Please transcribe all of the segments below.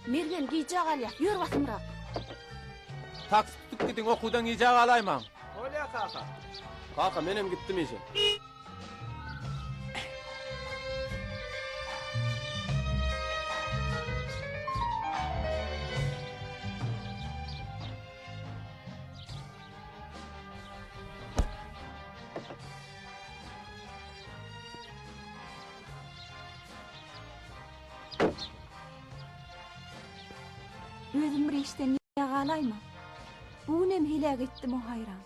Mergen gijä galýas, ýör basymrak. Taksi tutup gidiň, okuwdan gijä galaýmaň. Bolýa kaka. Kaka menem gitdim işe. Özüm bir işden ýaga alaýma. Bu günem heläk etdim o haýran.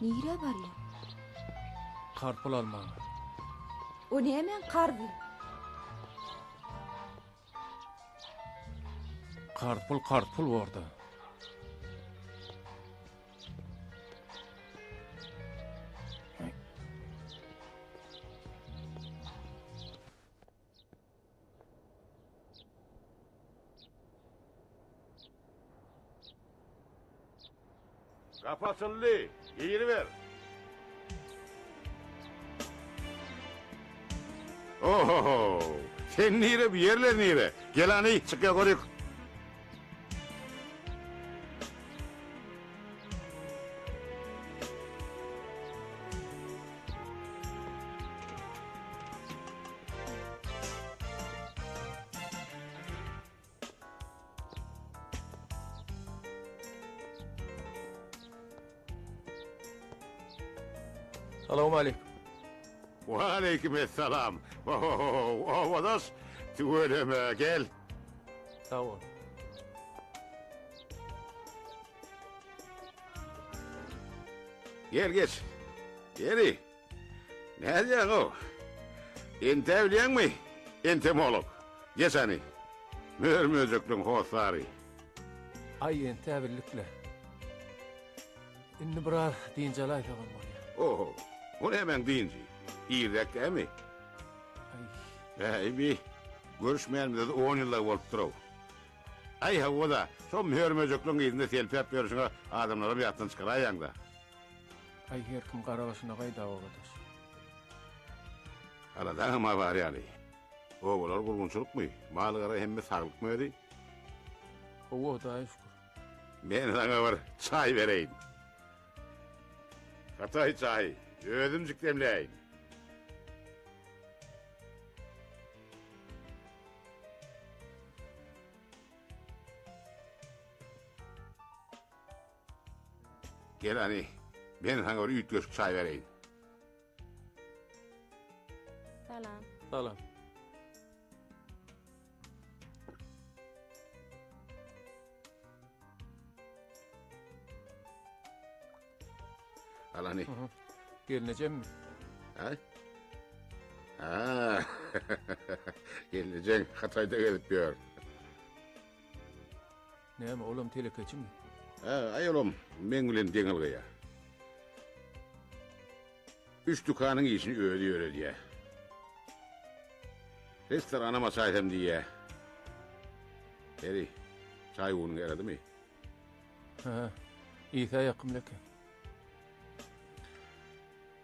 Nirä barýaň? Karz pul almaga. O nämäň karzy? Karz pul, karz pul borda. Gapy açyldy, giriber. Ohoho! Sen nire, bu ýerler nire? Gel hany, çyk ýokaryk. Salowmaleýkim. Waleýkim essalam. Ohohoho, obadaş, tüweleme, gel. Sag bol. Gel, geç. Ýeri, Nädýäň-ow? Entäbilýäňmi, entomolog? Geç hany. Mör-möjekleň hossary. Aý, entäbildik-le. Indi biraz dynç alaýsagam bolýar. Oho, o nämäň dynjy? Irräk dämi? Aý. Äý, bi, görüşmänimize-de on ýyl dagy bolupdyr-ow. Aý, hawa-da, şo mör-möjekleň yzynda selpäp ýörşüňe adamlaram ýatdan çykaraýýaň-da. Aý her kim gara başyna gaýda obadaş. Aladaňam-a bar ýaly. Obalar gurgunçylykmy? Mal-gara hemme saglykmy özi? Hawa Hudaýa şükür. Men saňa bir çaý bereýin. Hytaý çaýy. Özümjik demläýin. Gel hany, men saňa bir üýtgeşik çaý bereýin. Salam. Salam. Al hany. Gelnejemmi? Ha? Ha. Gelnejeň Hytaýda gezip ýör. Näme, olam telekeçimi? Hä, aý olam meň bilen deň ylgaýar. Üç dükanyň işini özi ýöredýär. Restoranam açaýsam diýýär. Heri, çaý unuň ýaradymy? Hä, iýsä ýakymly eken.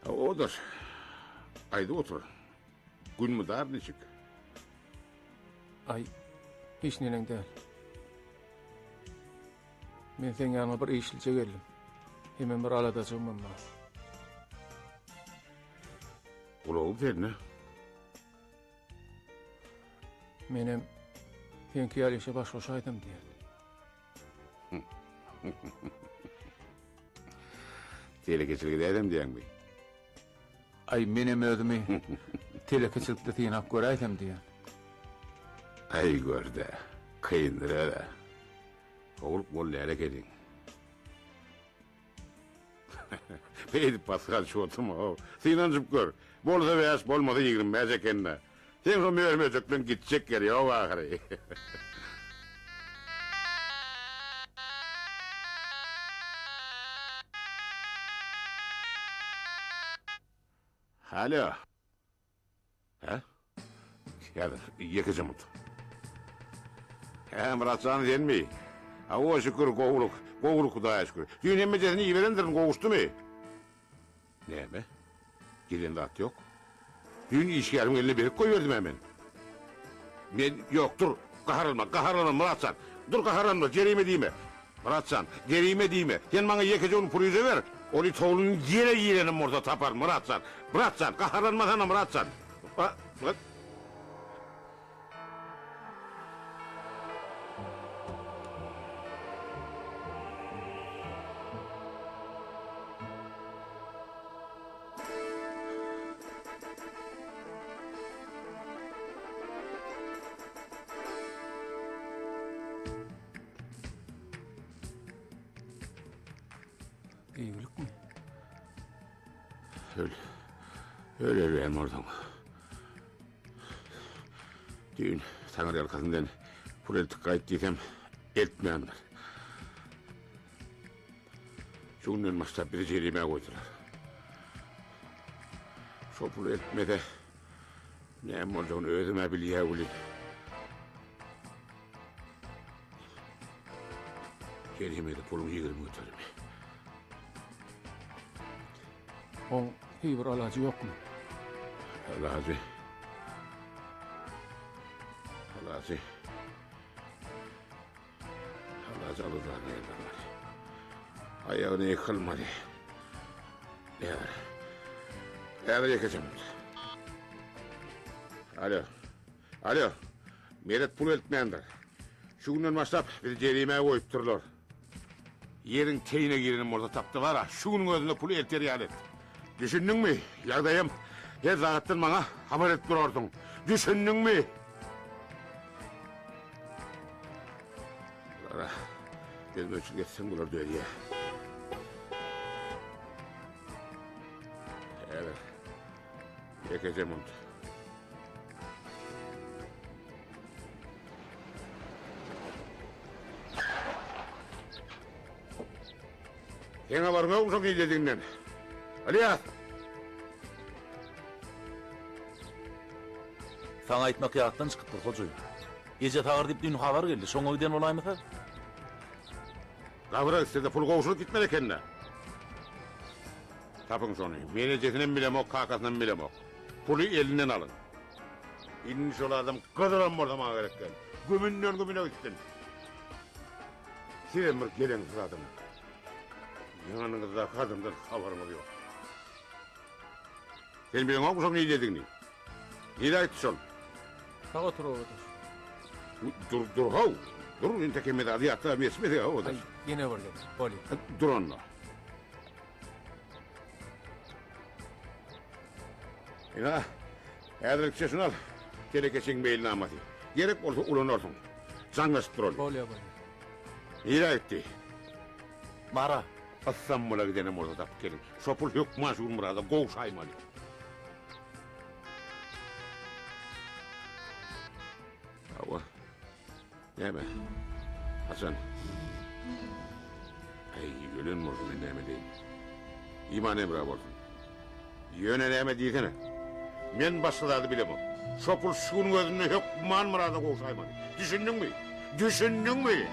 Ha, odur. Aýdyp otur. Gün mydar niçik? Aý, hiç neneň däl. Men seň ýanyňa bir işlije geldim. Hemem bir aladajygymam bar. Gulagym sende. Menem seňki ýaly işe baş goşaýdym diýen. Telekeçilik edäýsem diýýäňmi? Aý, menem özümi telekeçilikde synap göräýsem diýýän. Aý, gör-dä, kyndyr öz-ä. Howluk bol däl ekeniň. Beýdip basgançyp oturma-ow. Synanyşyp gör. Bolsa bäş, bolmasa 25 eken-dä. Seň şo mör-möjekleň gitjek ýeri ýok ahyry. Alo. Hä? Häzir, ýekeje minut. Hä, Myratjan senmi? Hawa, şükür, gowulyk. Gowulyk, Hudaýa şükür. Düýn hemmejesini iberendirin, gowuşdymy? Näme? Gelen zat ýok. Düýn işgäriň eline berip goýberdim-ä men. Men, ýok, dur, gaharlanma, gaharlanma, Myrat jan. Dur, gaharlanma, jerime diýme. Myrat jan, jerime diýme. Sen maňa ýekeje gün puryja ber. Ol it ogluny ýere girenem bolsa taparyn, Myrat jan. Myrat jan, gaharlanmasana, Myrat jan. Myrat. Eýgilikmi? Öl. Öl ölýän bolsaň. Düýn Taňry ýalkasyndan pul eltip gaýt diýsem, eltmändir. Şu günden başlap bizi jerimä goýdular. Şo puly eltmese, näme boljagyny özüm-ä bilýä welin. Jerimede puluň 20 göterimi. Oň heý bir alajy ýokmy? Alajy. Alajy. Alajy alyjany ýerden Aýagyny ýykylmaly. Häzir. Häzir ýekeje minut. Alo. Alo. Meret pul eltmändir. Şu günden başlap bizi jerimä goýupdyrlar. Ýeriň teýine girenim bolsa tapdy bar-a, şu günüň özünde puly elter ýaly et. Düşündiňmi? Ýagdaýam her sagatdan maňa habar edip durarsyň. Düşündiňmi? Bulara gözegçilik etseň bular dözýär. Häzir. Ýekeje munt. Seň habaryň ýokmy şoň gizlediginden? Ylýas! Saňa aýtmak ýatdan çykypdyr, hojaýyn. Eje sagyr diýip düýn habar geldi, şoňa giden bolaýmasa? Gabyra gitse-de pul gowşuryp gitmeli eken-dä. Tapyň şony. Men ejesinem bilemok, kakasynam bilemok. Puly elinden alyň. Indi şol adam gyzylam bolsa maňa gerek däl. Gümünden gümüne gitsin. Sizem bir geleňsiz adamlar. Ýanyňyzdaky adamdan habaryňyz ýok. Sen bileňokmy şoň nirededigini? Nirä gitdi şol? Sag otur obadaş. Dur, dur how. Dur, entek hemme zady ýatlap ýetişmedi obadaş. Aý, ýene bir gezek, bolýa. Dur onda. Ina, häzirlikçe şuny al. Telekeçiň meýilnamasy. Gerek bolsa ulanarsyň. Jaňlaşyp duraly. Bolýa, bolýa. Nirä gitdi? Mara. Ystambula gidenem bolsa tapyp geliň. Şo pul hökman şu gün Myrada gowşaýmaly. Hawa. Näme? Haçan? Aý, ölen bolsa men näme diýin? Iman emra bolsun. Ýöne näme diýsene? Men başga zady bilemok. Şo pul şu günüň özünde hökman Myrada gowşaýmaly. Düşündiňmi? Düşündiňmi?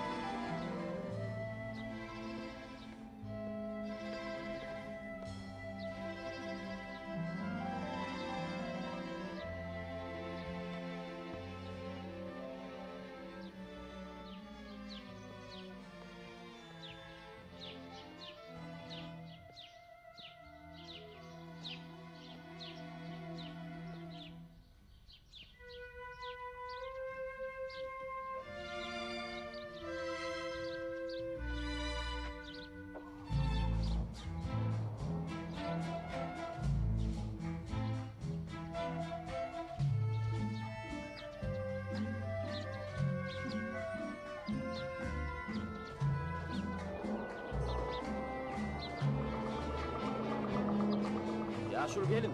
Ýaşuly geliň.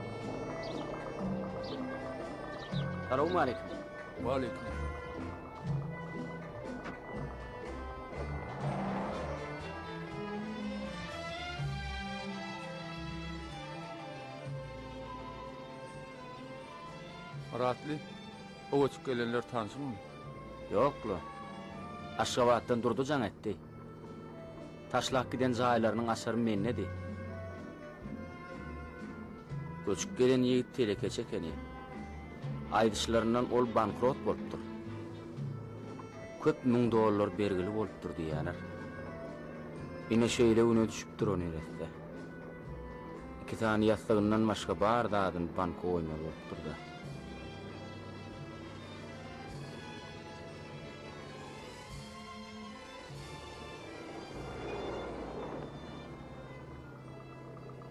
Salowmaleýkim. Waleýkim. Myratly, o göçüp gelenler tanşyňmy? Ýok-la. Aşgabatdan Durdy jaň etdi. Taşlap giden jaýlarynyň açary mendedi. Göçüp gelen ýigit telekeçi ekeni. Aýdyşlaryndan ol bankrot bolupdyr. Köp müň dollar bergili bolupdyr diýýärler. Ine şeýle güne düşüpdir o neresse. Iki sany ýassygyndan başga bar zadyny banka goýmaly bolupdyr-da.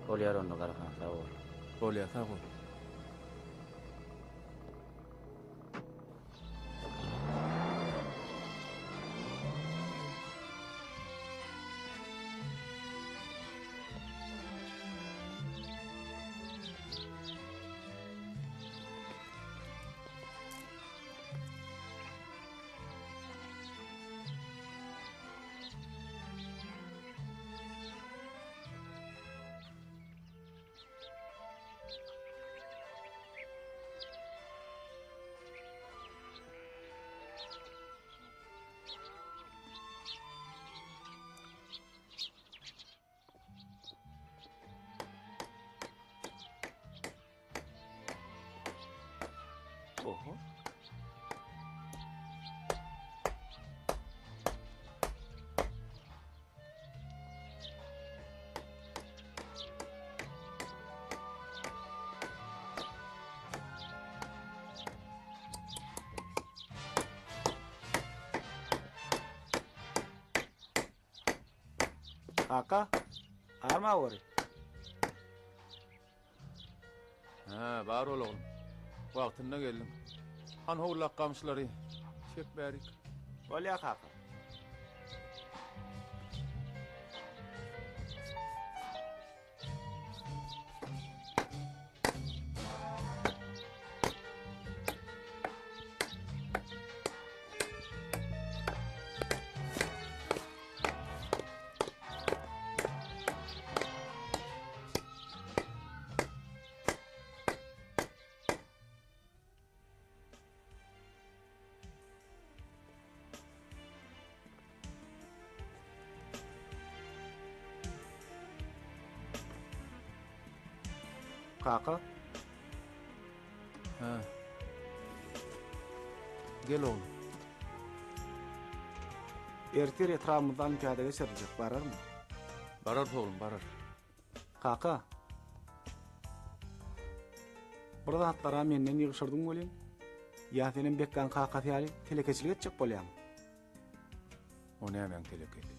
Bolýar onda Garahan sag bol. Bolýar sag bol. Oho. Kaka, arma gory. Hä, bar bol oglum. Wagtynda geldiň. Han howlak gamyşlary çek bärik. Bolýar kaka. Kaka. Hä. Gel oglum. Ertir etrabymyzda olimpiada geçiriljek, bararmy? Barar oglum, barar. Kaka. Bir zatlara menden ýygşyrdyň welin, ýa senem Bekgaň kakasy ýaly telekeçilik etjek bolýaň? O nämäň telekesi?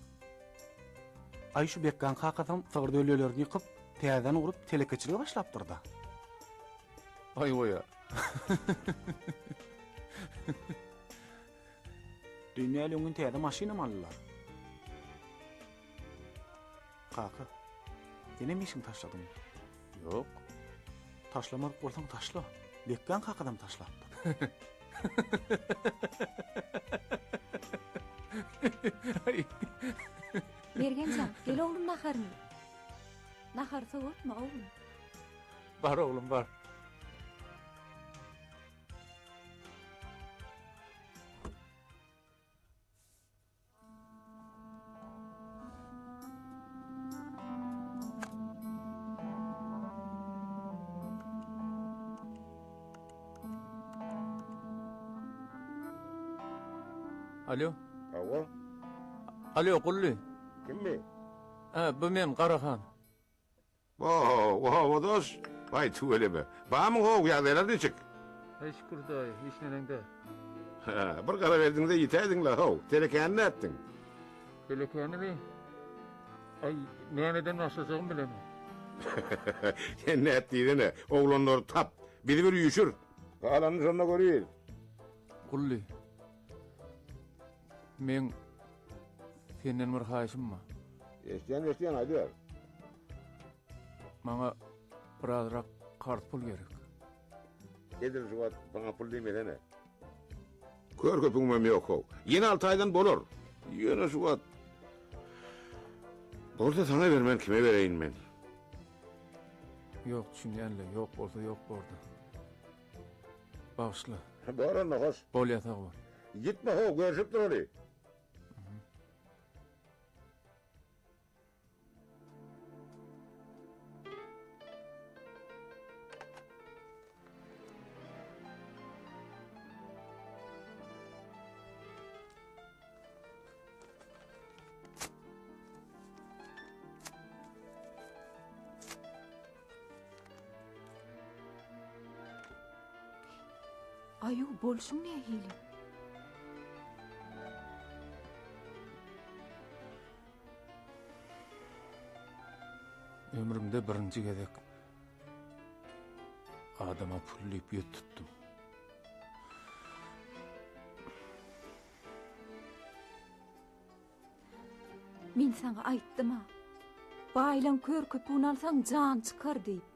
Aý şu Bekgaň kakasam sygyr döllelerini ýykyp, täzeden gurup telekeçilige başlapdyr-da. Aý goýa. Dünýä öňňin täze maşynam aldylar. Kaka, senem işiňi taşladyňmy? Ýok. Taşlamadyk bolsaň taşla. Bekgaň kakasam taşlapdyr. Mergen jan, gel oglum naharyňy. Nahary sowatma oglum. Bar oglum bar. Alo. Hawa. Alo, Gully. Kimmi? Ha, bu men Garahan. Oho, dos. Baý tüweleme. Bamyň how ýagdaýlar niçik? Heý şükür daýy, iş neneňde? Hä, bir gara berdiňde ýitäýdiň-le how. Telekäni nätdiň? Telekänimi? Aý, nämeden başlajagymy bilemok. Sen nät diýsene, oglanlary tap, bizi bir üýşür. Galanyny şonda göriris. Gully, meň senden bir haýyşym bar. Eşidýän, eşidýän, aýdyber. Maňa birazrak karz pul gerek. Edil şu wagt maňa pul diýmesene. Kör köpügimem ýok-how. Ýene alty aýdan bolar. Ýöne şu wagt Bolsa saňa bermän kime bereýin men? Ýok, düşünýän-le, ýok bolsa ýok borda. Bagyşla. Bor onda, hoş. Bolýa, sag bol. Gitme-how, görşüp duraly. Aýu, bolşuň nähili? Ömrümde birinji gezek adama pul diýip ýüz tutdum. Men saňa aýtdym-a. Baýlaň kör köpügini alsaň jan çykar diýip.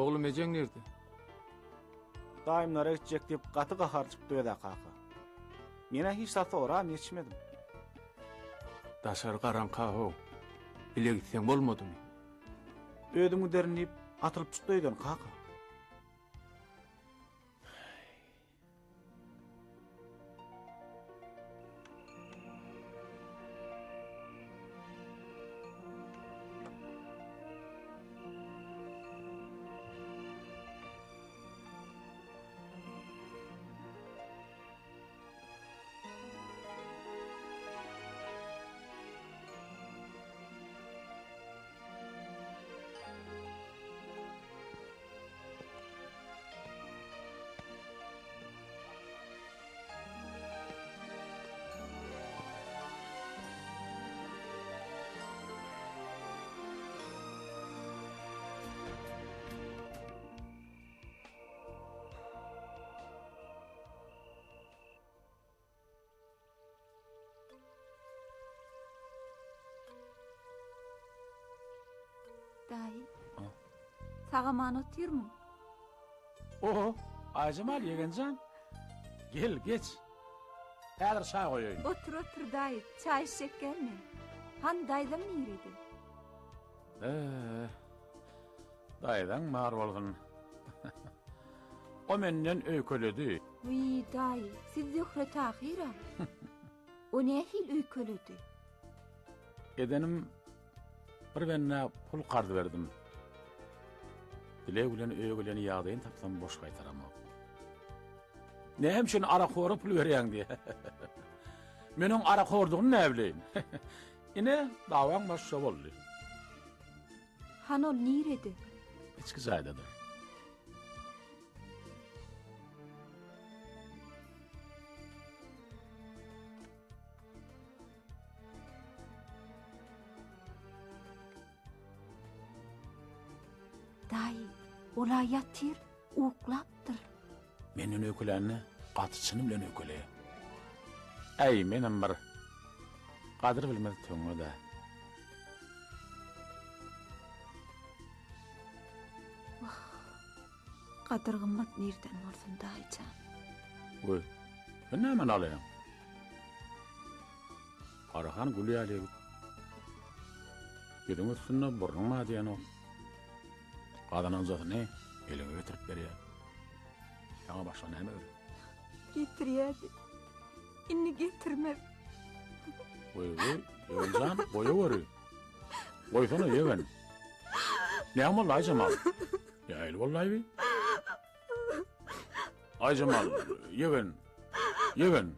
Oglum ejeň nirde? Daýymlara gitjek diýip gaty gahar çykdy özä kaka. Menä hiç zat soram ýetişmedim. Daşary garaňka how. Bile gitseň bolmadymy? Özüm giderin diýip atylyp çykdy öýden kaka. Daýy. Sag-aman otyrmyň? Oho, Aýjemal ýegenjan. Gel, geç. Häzir çaý goýaýyn. Otur, otur, daýy, çaý içjek gelmen. Han daýzam nirede? Eee, daýzaň bar bolsun. O menden öýkeledi. Wiý, daýy, siz Zöhre Tahyra. O nähili öýkeledi? Edenim bir bendä pul karz berdim. Dileg bilen öýe gelen ýagdaýyny tapsam boş gaýtaramok. Näme üçin arakhora pul berýäň diýýär. Men oň arakhordugyny näbileýin. Ine, dawaň başy şo boldy. Han ol nirede? Içki jaýdadyr. Daýy, ol-a ýatyr, uklapdyr. Menden öýkelände gaty çyny bilen öýkeleýär. Äý, menem bir gadyr bilmez töňňe-dä. Wah, gadyr-gymmat nirden bolsun, daýy jan. Goý, sen näme nalaýaň? Garahan gül ýaly ýigit. Ýüzüň üstünde burnuň bar diýenok. Gazananjasyny eliňe getirip berýär. Saňa başga näme gerek? Getirýärdi. Indi getirmez. Goý, goý, ýegen jan, goýaweri. Goýsana, ýegen. Näme boldy, Aýjemal? Nähili boldy, bi? Aýjemal, ýegen, ýegen.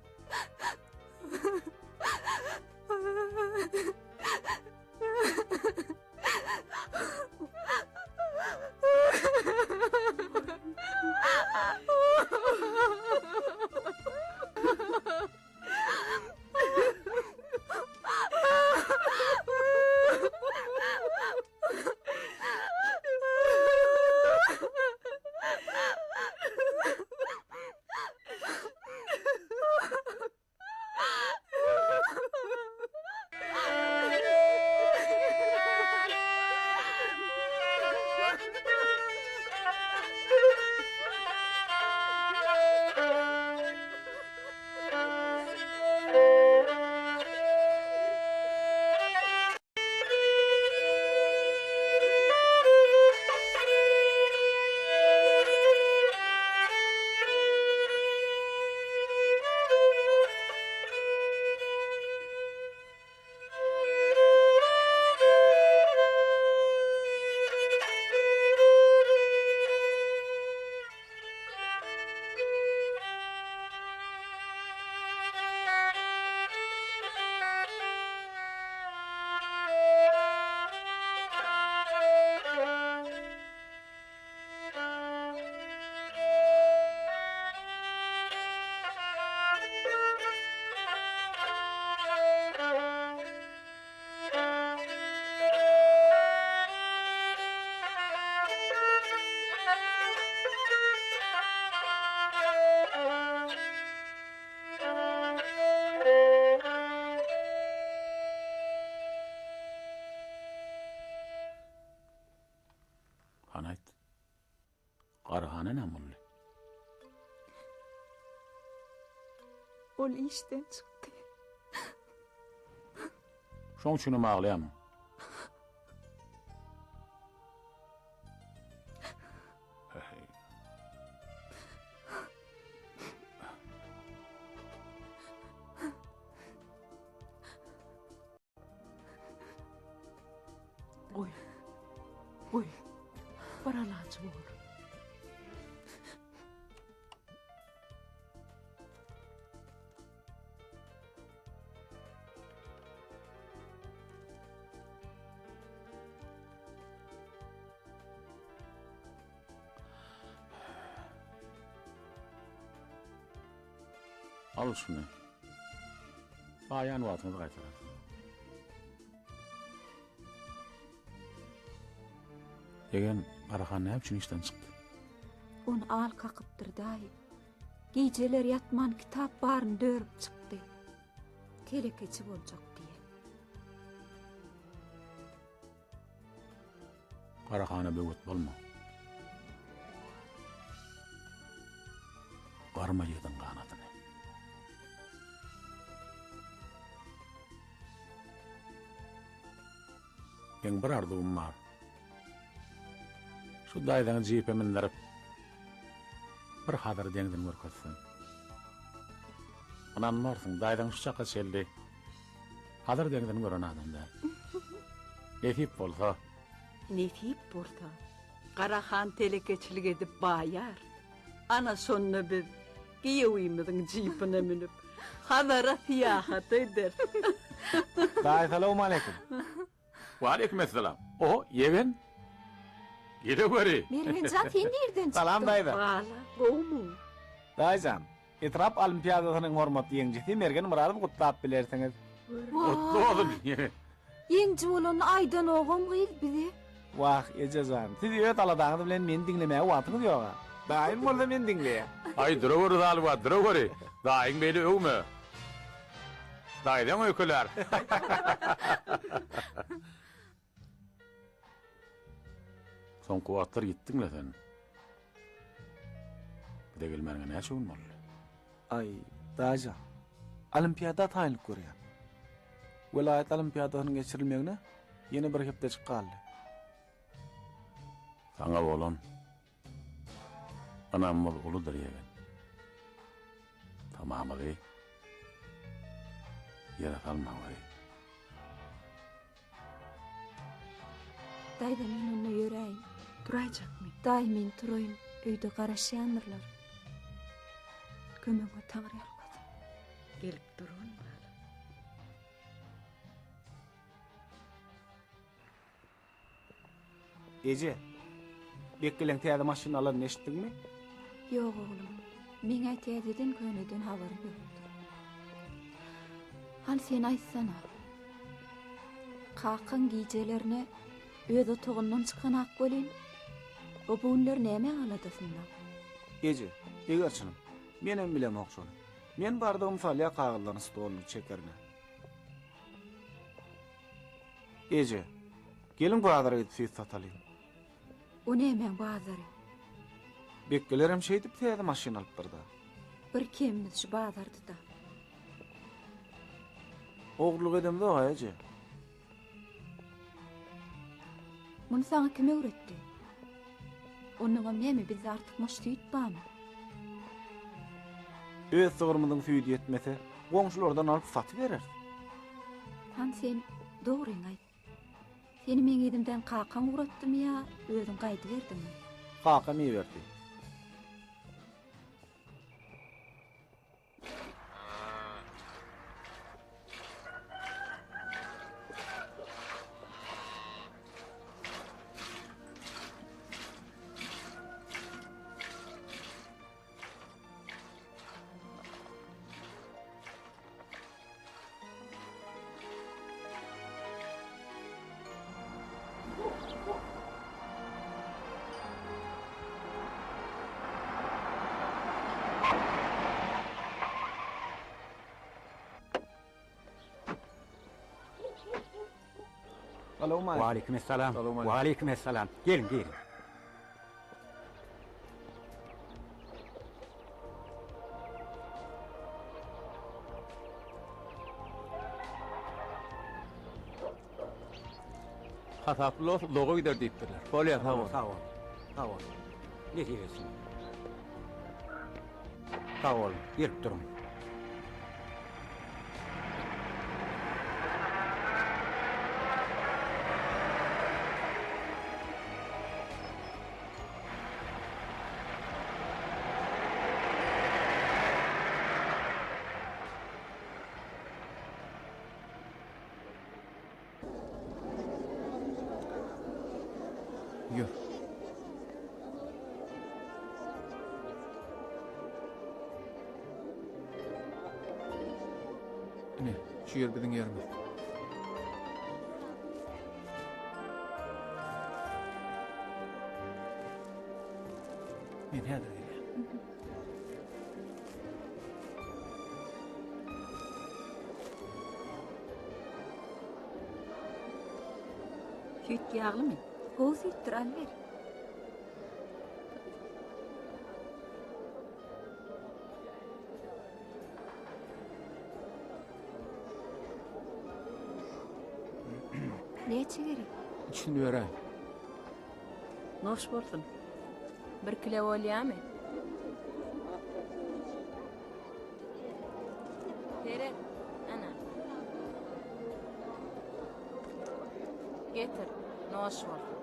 Ol işden çykdy. Şoň üçinem aglaýamyň? Goý. Goý. Bir alajy bor. Al şuny. Baýan wagtyňyz gaýtararsyň. Ýegen, Garahan näme üçin işden çykdy? Ony al kakypdyr daýy. Gijeler ýatman kitap baryny dörüp çykdy. Telekeçi boljak diýen. Garahana böwet bolma. Garma ýigidiň ganatyny. Meň bir arzuwym bar. Şu daýzaňy jipe mindirip, bir Hazar deňzini görkezseň. Ynanmarsyň, daýzaň şu çaka çenli Hazar deňzini gören adam däl. Nesip bolsa. Nesip bolsa, Garahan telekeçilik edip baýar. Ana şonda biz giýewimiziň jipine münüp, Hazara syýahata ederis. Daýy salowmaleýkim. Waleýkim essalam. Oho, ýegen. Geleweri. Mergenjan sen nirden çykdyň? Salam daýza. Bala, gowumyň? Daýjan, etrap olimpiadasynyň hormatly ýeňjisi Mergen Myradowy gutlap bilersiňiz. Gutly bolsun, ýegen. Ýeňji bolanyny aýdanogam gyz bize. Wah, eje jan, siz öz aladaňyz bilen meni diňlemäge wagtyňyz ýog-a. Daýym bolsa meni diňleýär. Aý, duraweri Zalywa, duraweri. Daýyň beýle öwme. Daýzaň öýkelär. Soňky wagtlar ýitdiň-le sen. Bize gelmäniňe näçe gün boldy? Aý, daýza, olimpiada taýynlyk görýän. Welaýat olimpiadasynyň geçirilmegine ýene bir hepdejik galdy. Saňa bolan Ynamymyz uludyr ýegen. Tamamyzy ýere salmaweri. Daýza men onda ýöräýin. Turaýjakmy? Daýy men turaýyn, öýde garaşýandyrlar. Kömegiňe Taňry ýalkasyn. Gelip durun balam. Eje, Bekgeleň täze maşyn alanyny eşitdiňmi? Ýok oglum, meň-ä täzeden-köneden habarym ýokdur. Hany sen aýtsana. Kakaň gijelerine öz otagyndan çykanak welin, o bu günler nämäň aladasynda? Eje, eger çynym, menem bilemok şony. Men bardygym salýa kagyzlaryny stolunyň çekerine. Eje, geliň bazara gidip süýt satalyň. O nämäň bazary? Bekgelerem şeýdip täze maşyn alypdyr-da. Bir kemimiz şu bazardy-da. Ogurlyk edemzok-a, eje. Muny saňa kim öwretdi? Onnoňam näme bizde artykmaç süýt barmy? Öz sygrymyzyň süýdi ýetmese, goňşulardan alyp satybereris. Han sen dogryňy aýt. Seni meň yzymdan kakaň ugratdymy ýa özüň gaýdyberdiňmi? Kakam iberdi. Waleýkim essalam. Waleýkim essalam. Geliň, giriň. Hasaply dost uzaga gider diýipdirler. Bolýar, sag bol. Sag bol. Sag bol. Nesip etsin. Sag boluň. Gelip duruň. Ýör. Ine, şu ýer biziň ýerimiz. Men häzir gelýän. Süýt ýaglymy? Gowy süýtdür, alyber. Näçe gerek? Üçüni beräý. Noş bolsun. Bir kile bolýamy? Seret, ana. Getir, noş bolsun.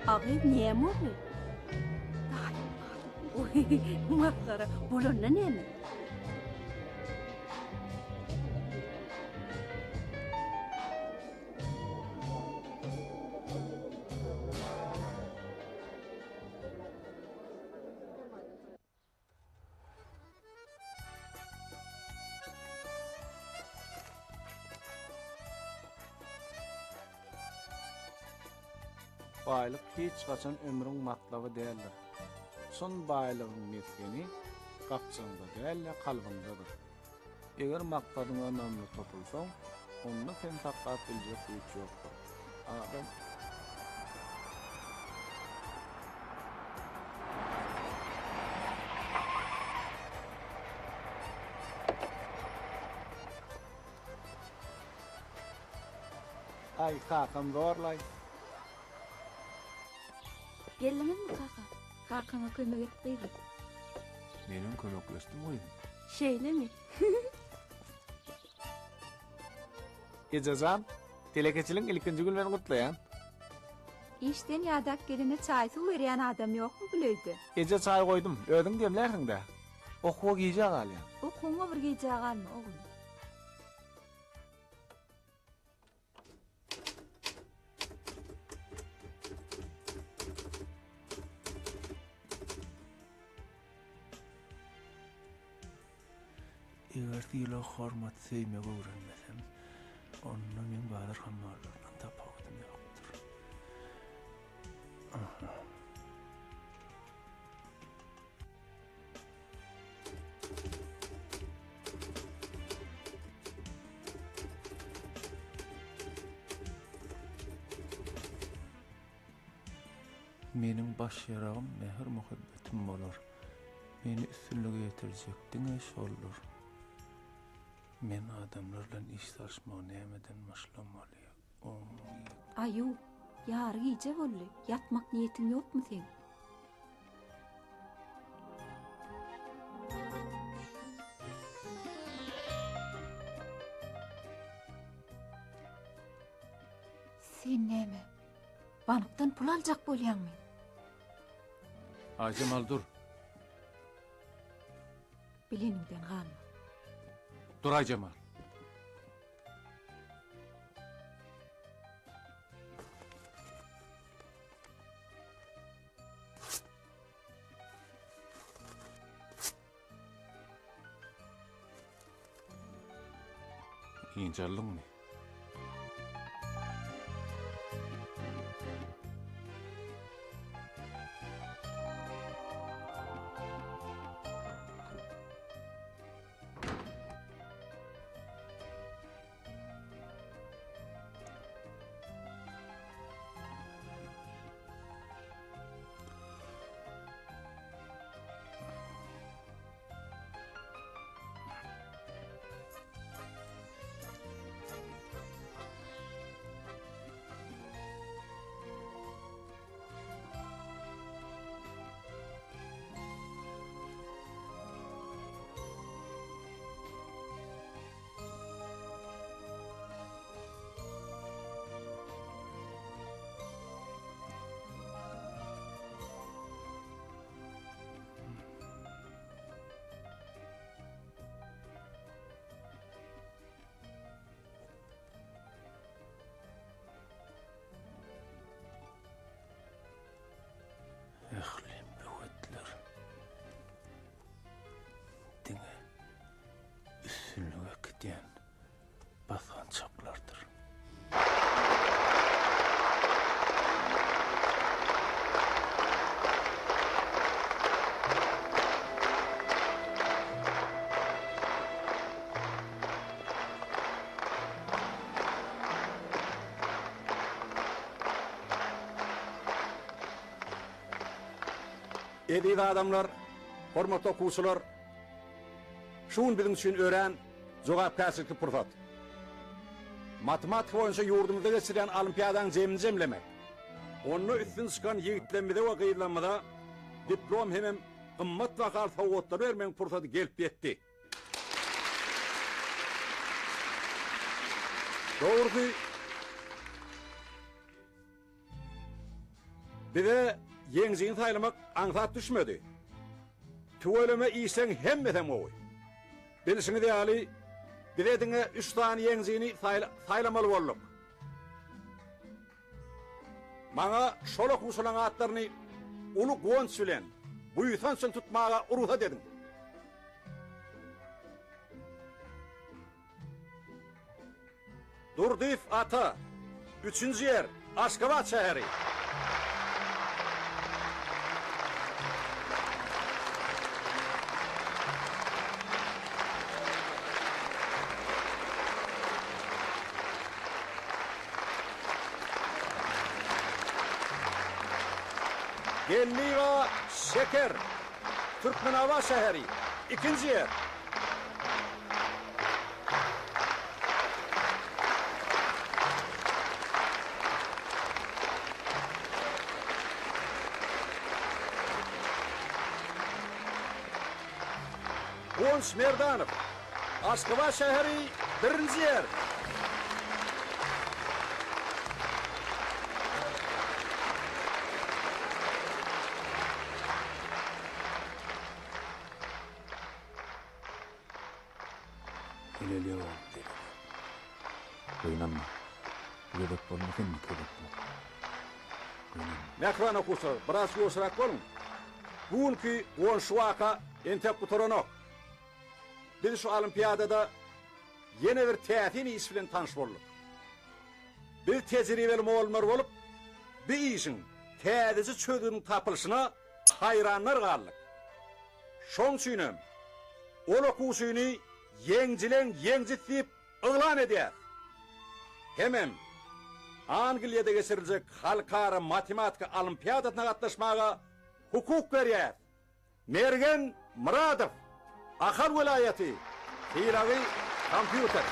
A gyz näme boldy? Oý, masgara, bolanda näme? Baýlyk hiç haçan ömrüň matlaby däldir. Çyn baýlygyň mesgeni gapjygyňda däl-de, kalbyňdadyr. Eger maksadyňa ynamly topulsaň, onda seni saklap biljek güýç ýokdur. Adam. Aý kakam zorlaý. Geldiňizmi kaka? Kakaňa kömek et gyzym. Menem kömekleşdim gyzym. Şeýlemi? Ejejan, telekeçiligiň ilkinji güni bilen gutlaýan. Işden ýadap gelene çaý-suw berýän adam ýokmy bul öýde? Eje çaý goýdum, özüň demlärsiň-dä. Okuwa gijä galýan. Okuwyňa bir gijä galma, oglum. Eger sylag-hormat söýmegi öwrenmesem, onda meň bazar hammallaryndan tapawudym ýokdur. Aha. Meniň baş ýaragym mähir-muhabbetim bolar. Meni üstünlige ýetirjek diňe şoldur. Men adamlar bilen iş salyşmagy nämeden başlamaly? Aýuw, ýary gije boldy, ýatmak niýetiň ýokmy seň? Sen näme, bankdan pul aljak bolýaňmy? Aýjemal dur. Bileniňden galma. Dur Aýjemal. Ynjaldyňmy? Ähli böwetler diňe üstünlige äkidýän basgançaklardyr. Eziz adamlar, hormatly okuwçylar! Şu gün biziň üçin örän jogapkärçilikli pursat. Matematika boýunça ýurdumyzda geçirilýän olimpiadanyň jemini jemlemek, onda üstün çykan ýigitlerimize we gyzlarymyza diplom hemem gymmat bahaly sowgatlary bermegiň pursady gelip ýetdi. Dogrusy, Bize ýeňijini saýlamak aňsat düşmedi. Tüweleme işleň hemmesem gowy. Bilşiňiz ýaly, bize diňe üç sany ýeňijini saýlamaly bolduk. Maňa şol okuwçylaryň atlaryny uly guwanç bilen, buýsanç bilen tutmaga rugsat ediň. Durdyýew Ata, üçünji ýer, Aşgabat şäheri. Geldiýewa Şeker, Türkmenabat şäheri, ikinji ýer. Guwanç Merdanow, Aşgabat şäheri, birinji ýer. Zeleli ýok oglum, zeleli ýok. Gynanma. Bu gezek bolmasa indiki gezek bolar. Gynanma. Mähriban okuwçylar, biraz ýuwaşrak boluň. Bu günki guwançly waka entek gutaranok. Biz şu olimpiadada ýene bir täsin iş bilen tanyş bolduk. Biz tejribeli mugallymlar bolup, bu işiň täzeçe çözgüdiniň tapylyşyna haýranlar galdyk. Şoň üçinem ol okuwçyny ýeňjileň ýeňjisi diýip yglan edýäs. Hemem Angliýada geçiriljek halkara matematika olimpiadasyna gatnaşmaga hukuk berýäs. Mergen Myradow, Ahal welaýaty, sylagy kompýuter.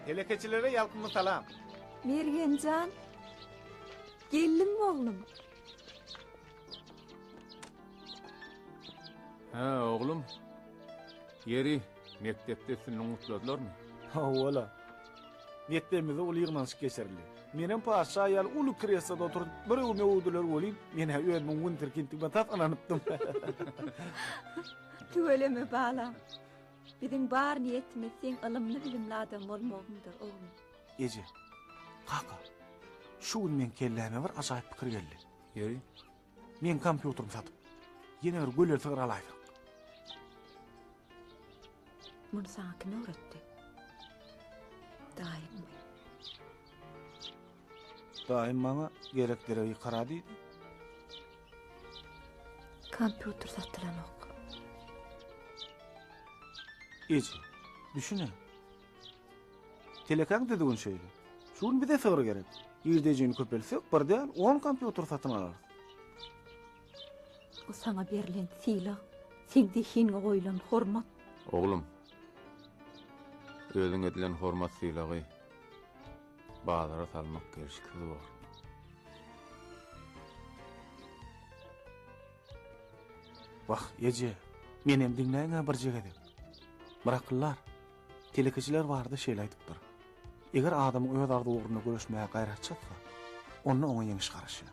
Telekeçilere ýalkymly salam. Mergenjan, geldiňmi oglum? Hä, oglum. Ýeri, mekdepde üstünligiňi gutladylarmy? Hawa-la. Mekdebimizde uly ýygnanyşyk geçirildi. Menem patyşa ýaly uly kresloda oturyp, bir öwme öwdüler welin, men-ä özümiň wunderkinddigime tas ynanypdym. Tüweleme, balam. Biziň bar niýetimiz seň ylymly-bilimli adam bolmagyňdyr, oglum. Eje, kaka, şu gün meň kelläme bir ajaýyp pikir geldi. Ýeri? Meň kompýuterimi satyp, ýene bir göleli sygyr alaýsak. Muny saňa kim öwretdi? Daýyňmy? Daýym maňa gerek deregi ýykara diýdi. Kompýuter satylanok. Eje, düşüne. Telekäň düzgüni şeýle. Şu gün bize sygyr gerek. Girdejini köpeltsek, bir däl, on kompýuter satyn alarys. Bu saňa berlen sylag, seň zehiniňe goýlan hormat. Oglum, özüň edilen hormat-sylagy bazara salmak gelşiksiz bor. Wah, eje, menem diňläýiň-ä birje gezek. Bir akyldar, telekeçiler barada şeýle aýdypdyr, Eger adamyň öz arzuwy ugrunda göreşmäge gaýraty çatsa, onda oňa ýeňiş garaşýar.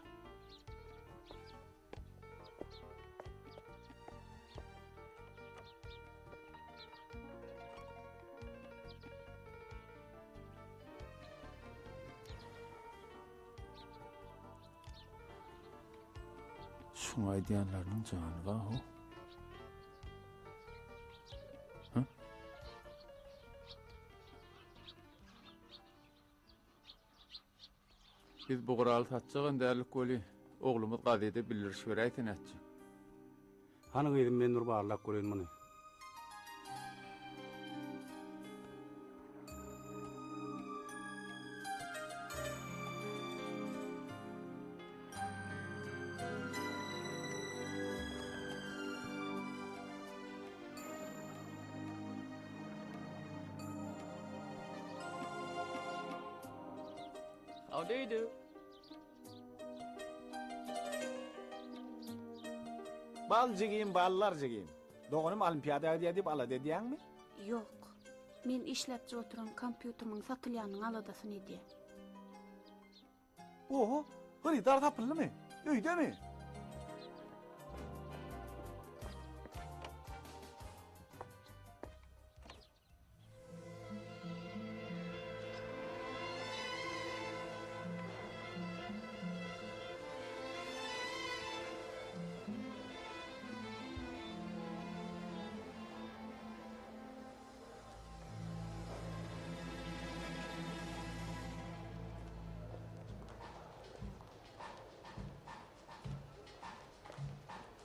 Şuň aýdýanlarynyň jany bar-how. Hä? Biz bu guraly satjagam däldik weli, oglumyz gazede bildiriş beräýse nätjek. Hany gyzym men bir barlap göreýin muny. How do you do? Bal jigim, ballar jigim. Doganym olimpiada gidýär diýip alada edýäňmi? Ýok. Men işläpjik oturan kompýuterimiň satylýanynyň aladasyny edýän. Oho, hyrydar tapyldymy? Öýdemi?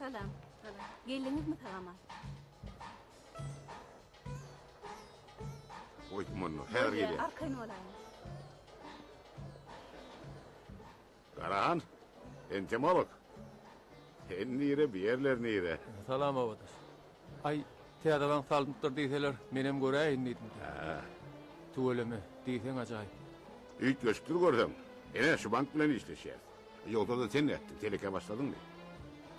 Salam. Salam. Geldiňizmi sag-aman? Goýdum onda. Häzir gelýän. Arkaýyn bolaýyň. Garahan, entomolog. Sen nire, bu ýerler nire? Salam obadaş. Aý, täze bank salynypdyr diýseler, menem göräýin diýdim. Hä. Tüweleme, diýseň ajaýyp. Üýtgeşikdir görseň. Ene, şu bank bilen işleşýäs. Ýogsa-da sen nätdiň, telekä başladyňmy?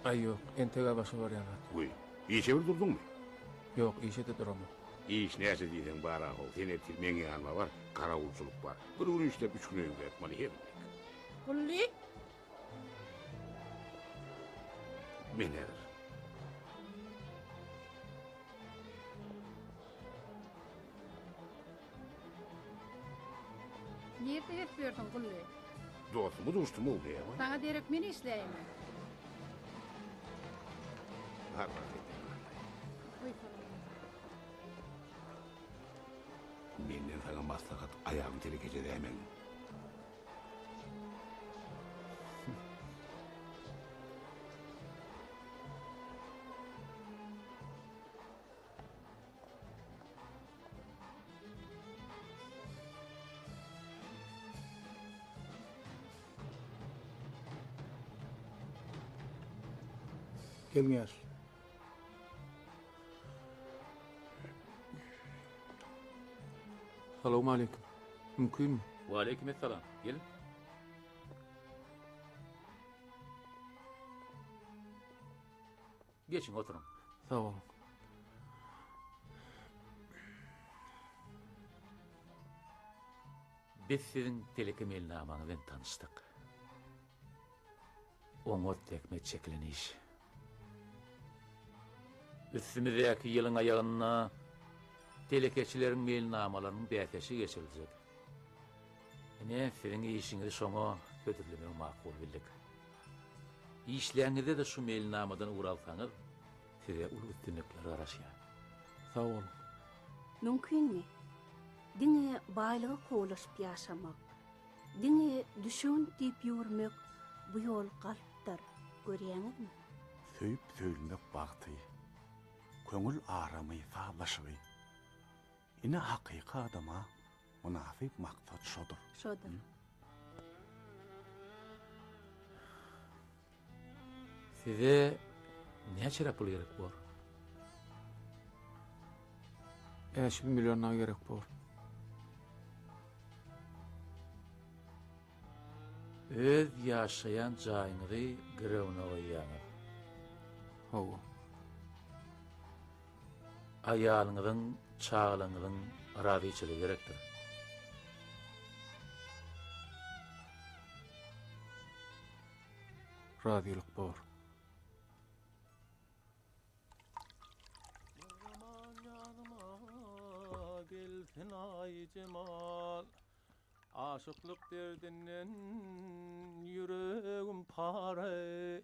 Aý, ýok, entegä başa barýan zat. Wiý, işe bir durduňmy? Ýok, işe-de duramok. Iş näçe diýseň bar-a-how, sen ertir meň ýanyma bar, garawulçylyk bar. Bir gün işläp, üç gün öýüňde ýatmaly, hezillik. Gully! Men häzir. Nirde gezip ýörsüň, Gully? Dostumy duşdum-ow, näme? Saňa derek men işläýinmi? Bar, bar, gaýtam. Menden saňa maslahat, aýagyň telekeçe dämegin. Geliň ýaşuly. Salowmaleýkim. Mümkinmi? Waleýkim essalam. Geliň. Geçiň, oturyň. Sag boluň. Biz siziň teleke meýilnamaňyz bilen tanyşdyk. Oňat zähmet çekilen iş. Üstümizdäki ýylyň aýagynda. Telekeçileriň meýilnamalarynyň bäsleşigi geçiriljek. Ine, siziň işiňizi şoňa hödürlemegi makul bildik. Işläňizde-de şu meýilnamadan ugur alsaňyz, size uly üstünlikler garaşýar. Sag boluň. Mümkinmi? Diňe baýlyga kowalaşyp ýaşamak, diňe düşewünt diýip ýüwürmek bu ýol galpdyr, görýäňizmi? Söýüp söýülmek bagty, köňül aramy, sazlaşygy. Ine hakyky adama mynasyp maksat şodur. Şodur. Size näçeräk pul gerek bor? 500 million dagy gerek bor. Öz ýaşaýan jaýyňyzy girewine goýýaňyz. Hawa. Aýalyňyzyň, çagalaryňyzyň razyçylygy gerekdir. Razylyk bor. Gelsin Aýjemal Aşyklyk derdinden ýüregim pare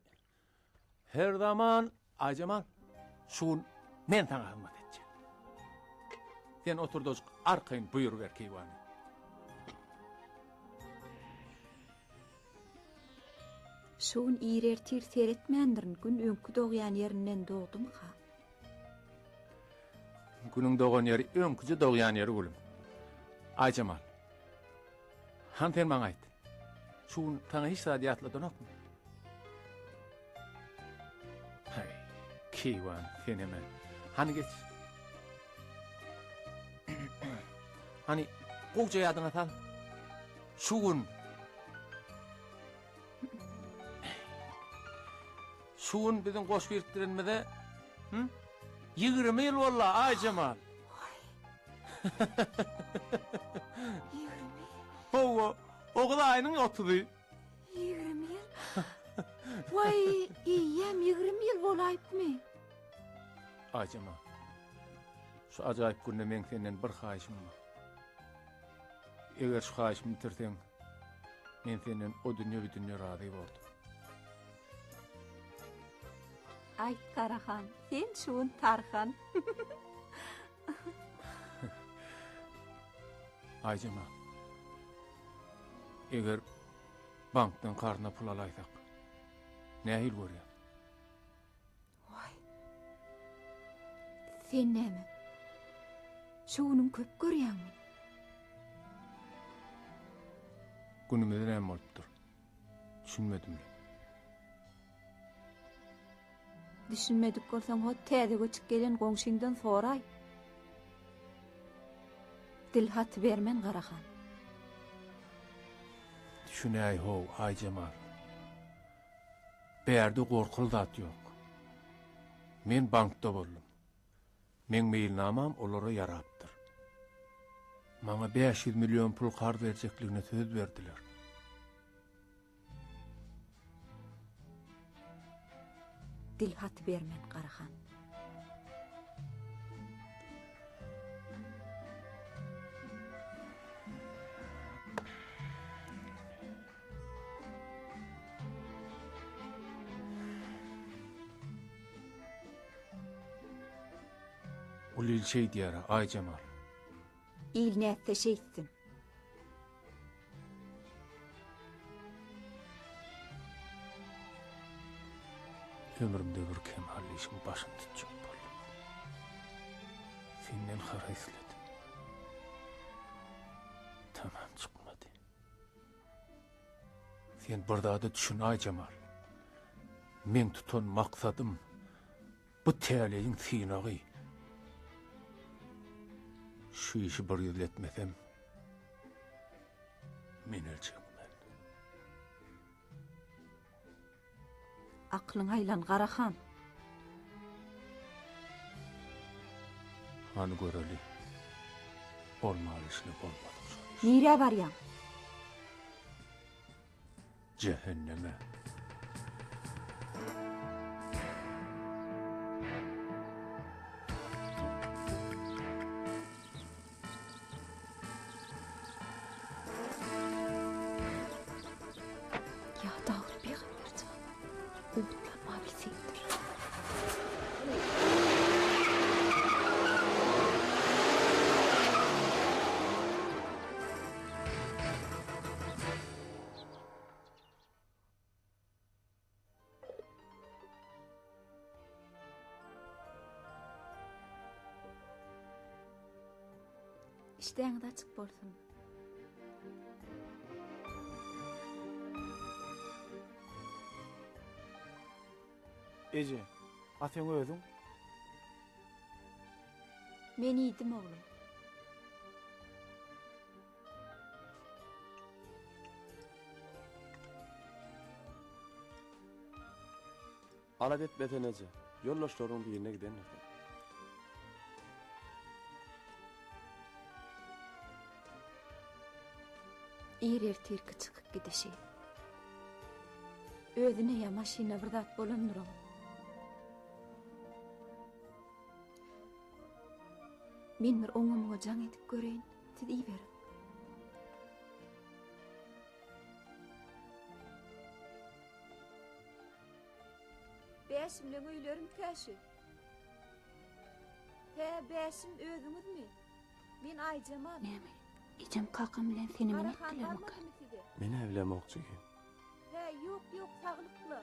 Her zaman Aýjemal, şu gün men saňa hyzmat etjek. Sen oturdajyk arkaýyn buýruber keýwany. Şu gün ir ertir seretmändirin, gün öňki dogýan ýerinden dogdumyka? Günüň dogan ýeri öňküje dogýan ýeri gülüm. Aýjemal. Hany sen maňa aýt. Şu gün saňa hiç zat ýatladanokmy? Haý, keýwan, senem-ä. Hany geç. Hany, gowja ýadyňa sal. Şu gün Şu gün biziň goş birikdirenimize hı? 20 ýyl boldy, Aýjemal. 20? Hawa, oguz aýynyň otuzy. 20 ýyl? Waý, eýýäm 20 ýyl bolaýypmy? Aýjemal, şu ajaýyp günde meň senden bir haýyşym bar. Eger şu haýyşymy bitirseň, men senden o dünýe bu dünýe razy bordum. Aýt Garahan, sen şu gün tarhan. Aýjemal, eger bankdan karzyna pul alaýsak, nähili görýäň? Waý. Sen näme? Şu günüň köp görýäňmi? Günümiz näme bolupdyr? Düşünmedim. Düşünmedik bolsaň hot täze göçüp gelen goňşyňdan soraý. Dil haty bermen Garahan. Düşünäý how, Aýjemal. Bärde gorkuly zat ýok. Men bankda boldum. Meň meýilnamam olara ýarapdyr. Maňa 500 million pul karz berjekligine söz berdiler. Dil haty bermen Garahan. Ol il şeý diýer, Aýjemal. Il nätse şeýtsin. Ömrümde bir kemally işiň başyny tutjak boldum. Senden haraý isledim. Tamam çykmady. Sen bir zada düşün Aýjemal. Meň tutan maksadym bu täleýiň synagy. Şu işi bir ýüzli etmesem, men öljekmen. Aklyňa aýlan Garahan. Hany göreli. Bolmaly işle bolmadyk şol iş. Nirä barýaň? Jähenneme. Işdäňiz açyk bolsun. Eje, a seň özüň? Men iýdim oglum. Alada etme sen eje, ýoldaşlarynyň birine gidendir-dä. Ir ertirki çykyp gidişi. Özüne ýa maşynyna bir zat bolandyr oň. Men bir oňa-muňa jaň edip göreýin, siz iýiberiň. Bäşimleň öýlerimkä şu? Hä, Bäşim özüňizmi? Men Aýjemal. Näme, ejem kakam bilen seni-meni Garahan etdilermikä? barmadymy size? Men-ä bilemok jigim. Hä, ýok, ýok, saglykla.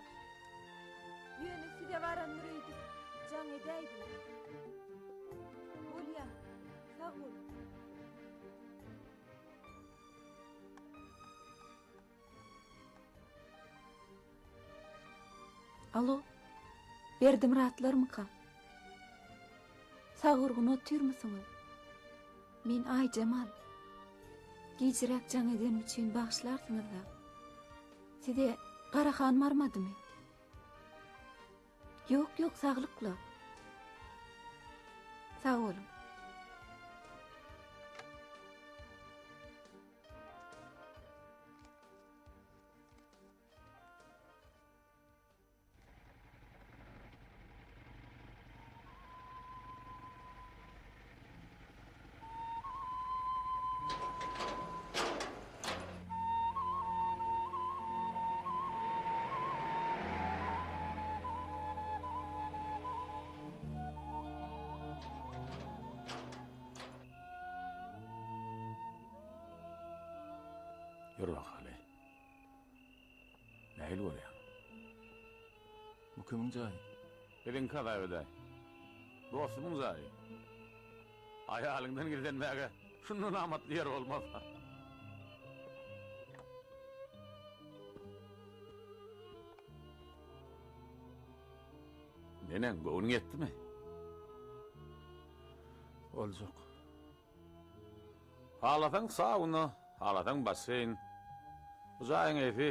Ýöne size barandyr öýdüp, jaň edäýdim. Bolýa, sag boluň. Alo, Berdimyratlarmyka? Sag-gurgun otyrmysyňyz? Men Aýjemal. Gijiräk jaň edenim üçin bagyşlarsyňyz-da. Size Garahan barmadymy? Ýok, ýok, saglykla. Sag boluň. Ýör bakaly. Nähili görýäň? Bu kimiň jaýy? Biziňki Azaý ödäý. Dostumyň jaýy. Aýalyňdan gizlenmäge şundan amatly ýer bolmaz. Neneň, göwnüň ýetdimi? Boljak. Halasaň sauna, halasaň basseýn. Bu jaýyň eýesi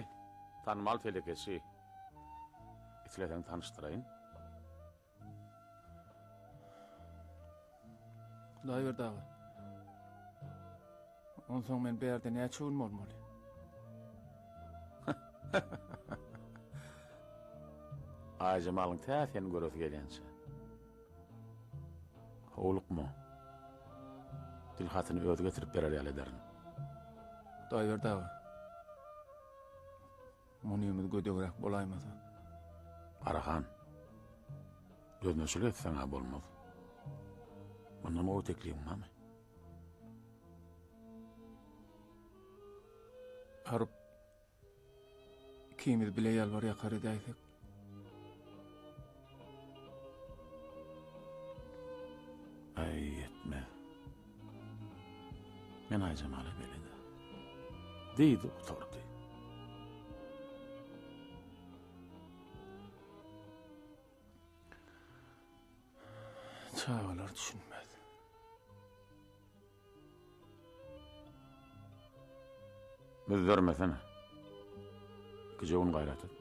tanymal telekeçi. Isleseň tanyşdyraýyn. Hudaýberdi aga. Onsoň men bärde näçe gün bolmaly? Aýjemalyň tä seni göresi gelýänçä. Howlukma. Dil hatyny özi getirip berer ýaly ederin. Hudaýberdi aga. Munyňyz gödegräk bolaýmasa. Garahan. Dözmeçilik etseň-ä bolmaz. Mundan gowy teklibiň barmy? Baryp, ikimiz bile ýalbar-ýakar edäýsek. Aý, ýetmez. Men Aýjemala belet-ä. Diýdi, gutardy. Çagalar düşünmez. Müzzermesene. Gije gün gaýrat et.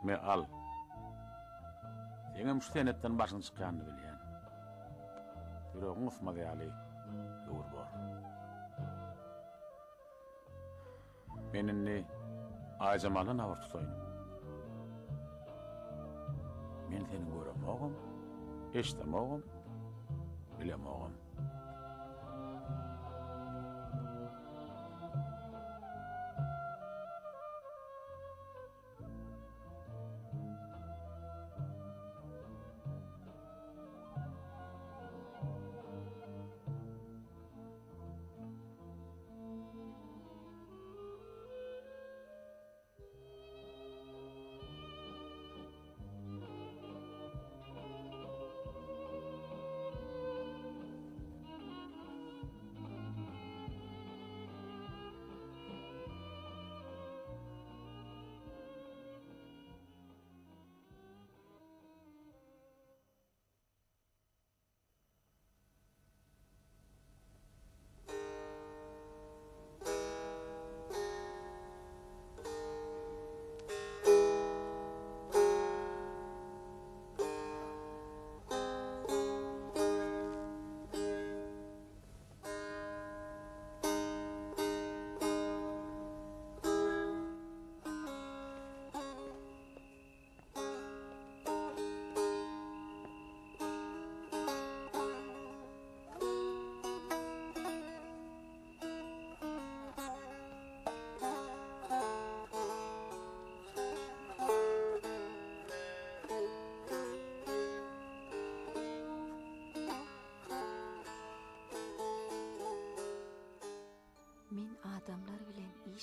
Me al. Seňem şu senetden başyň çykýanyny bilýän. Ýüregiň gysmaz ýaly höwür bor. Men indi Aýjemaldan habar tutaýyn. Men seni göremogam, eşdemogam, bilemogam.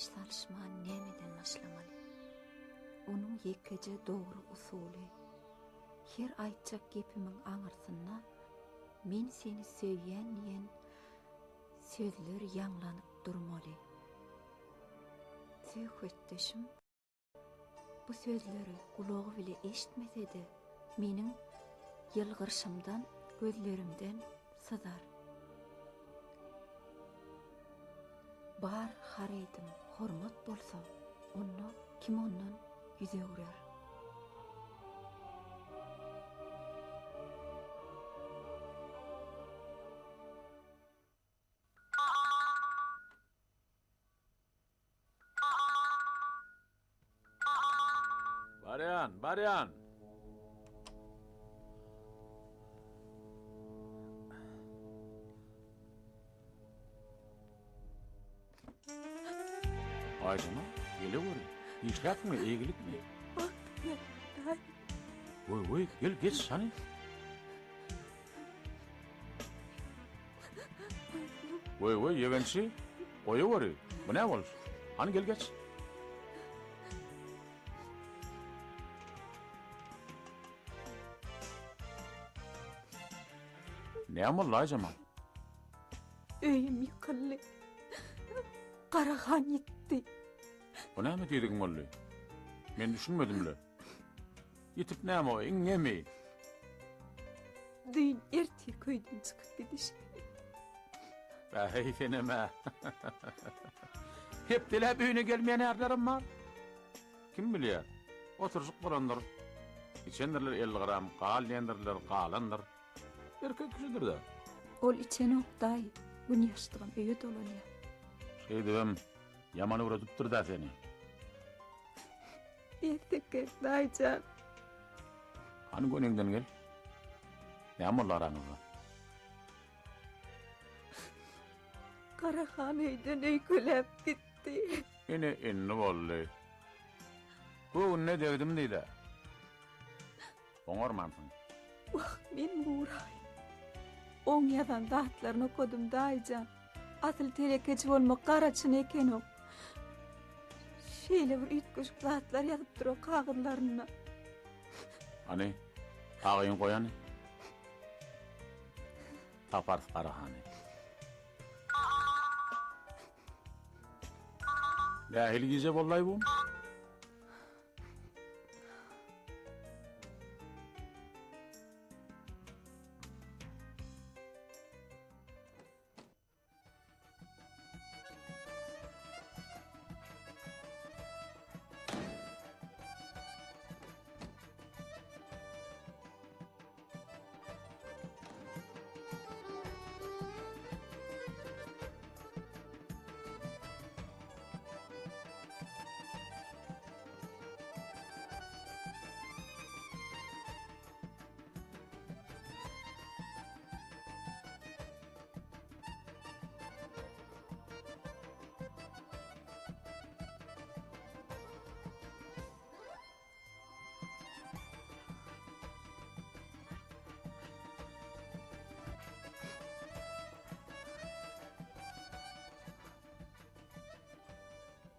Iş salyşman nämeden başlamaly? Onuň ýekeje dogry usuly, her aýtjak gepimiň aňyrsynda Men seni söýýän diýen sözler ýaňlanyp durmaly. Söhbetdeşim bu sözleri gulagy bile eşitmese-de, meniň ýylgyrşymdan, gözlerimden syzar. Bar harydym hormat bolsa, onda kim ondan ýüz öwrer? Barýan, barýan. Aýjama, geleweri. Işläpmi, eýgilikmi? Woý, woý, gel, geç, hany. Woý, woý, ýegençi, goýaweri. Bu nä boluş? Hany gel geç. Näme boldy Aýjemal? Öýüm ýykyldy. Garahan ýitdi. Bu näme diýdigiň boldy? Men düşünmedim-le. Ýitip näme o, iňňemi? Düýn ertir köýden çykyp gidişi. Äý, senem-ä. Hepdeläp öýüne gelmeýän ärlerem bar. Kim bilýär, oturyşyk bolandyr. Içendirler 50 gram, gal diýendirler, galandyr. Erkek kişidir-dä. Ol içenok, daýy. Gün ýaşdygam öýe dolanýar. Şeýdibem ýaman öwredipdir-dä seni. Erteki, daýyjan. Hany göniňden gel. Näme boldy araňyzda? Garahan öýden öýkeläp gitdi. Ine indi boldy. Göwnüne degdim diý-dä. Oňarmansyň. Wah, men guraý. Oň ýazan zatlaryny okadym, daýyjan. Asyl telekeçi bolmak gara çyn ekenok. Şeýle bir üýtgeşik zatlar ýazypdyr o kagyzlarynda. Hany, kagyň goý hany. Taparys Garahany. Nähili gije boldaý bu?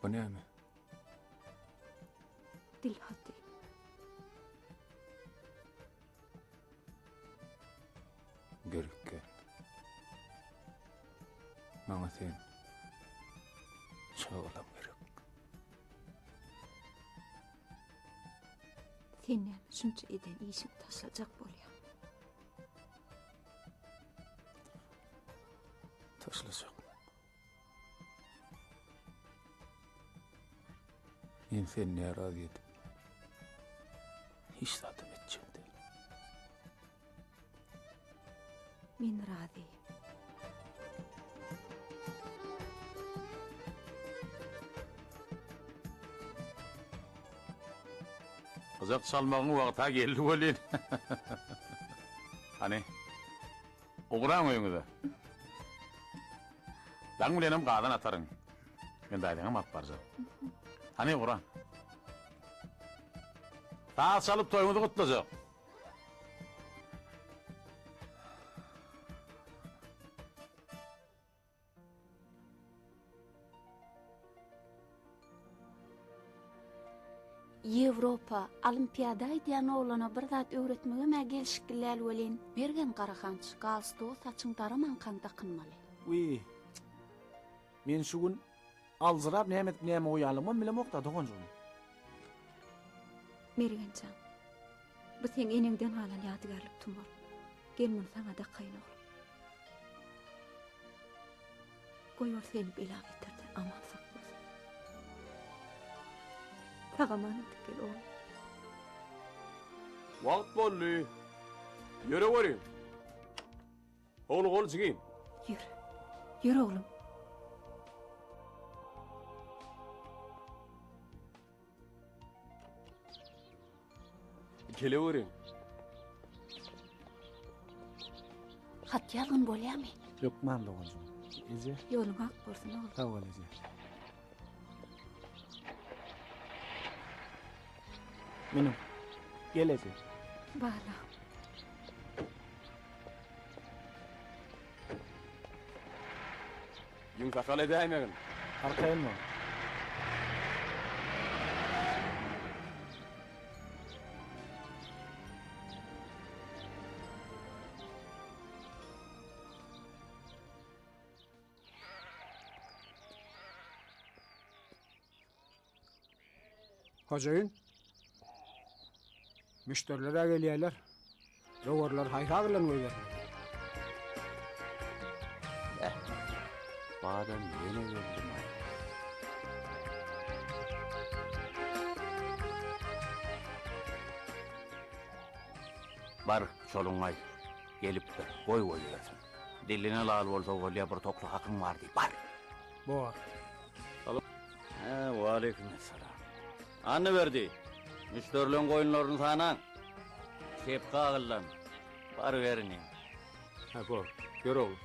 Bu näme? Dil haty. Gerek gel. Maňa sen çagalam gerek. Sen näme şunça eden işiňi taşlajak bolýaňmy? Taşlajak. Men seni närazy edip hiç zadam etjek däl. Men razy. Gyjak çalmagyň wagta geldi welin. Hany, ugraň öýüňize. Daň bilenem gazan ataryn. Men daýzaňam alyp barjak. Hany, ugraň. Saz çalyp toýuňyzy gutlajak. Ýewropa, Olimpiada gidýän oglana bir zat öwretmegem-ä gelşikli däl welin, Mergen Garahanç, galstugy saçyň daramankaň dakynmaly. Wiý, men şu gün aljyrap näme edip näme goýanlygymam bilemok-da, doganjygym. Mergen jan, bu seň eneňden galan ýadygärlik tumar. Gel muny saňa dakaýyn oglum. Goý ol seni bela-beterden aman saklasyn. Sag-aman edip gel oglum. Wagt boldy. Ýöreweriň. Howluk ol jigim. Ýör. Ýör oglum. Geleweriň. Hat ýazgyn bolýamy? Hökman doganjygym. Eje. Ýoluň ak bolsun oglum. Sag bol eje. Meniň. Gel eje. Balam. Ýüň sakal edäýmegin. Arkaýyn bol. Hojaýyn, müşderiler-ä gelýärler. Dowarlary haýsy agyldan goýbermeli? Eh, badam ýene geldim-aý. Bar, çoluňaý, gelipdir, goý goýbersin. Diline lal bolsa bolýa, bir tokly hakyň bar diý, bar. Bor. Hä, waleýkim essalam. Annaberdi, müşderileň goýunlaryny sanaň. Çepki agyldan. Baryber inim. Hä, bor. Ýör oglum.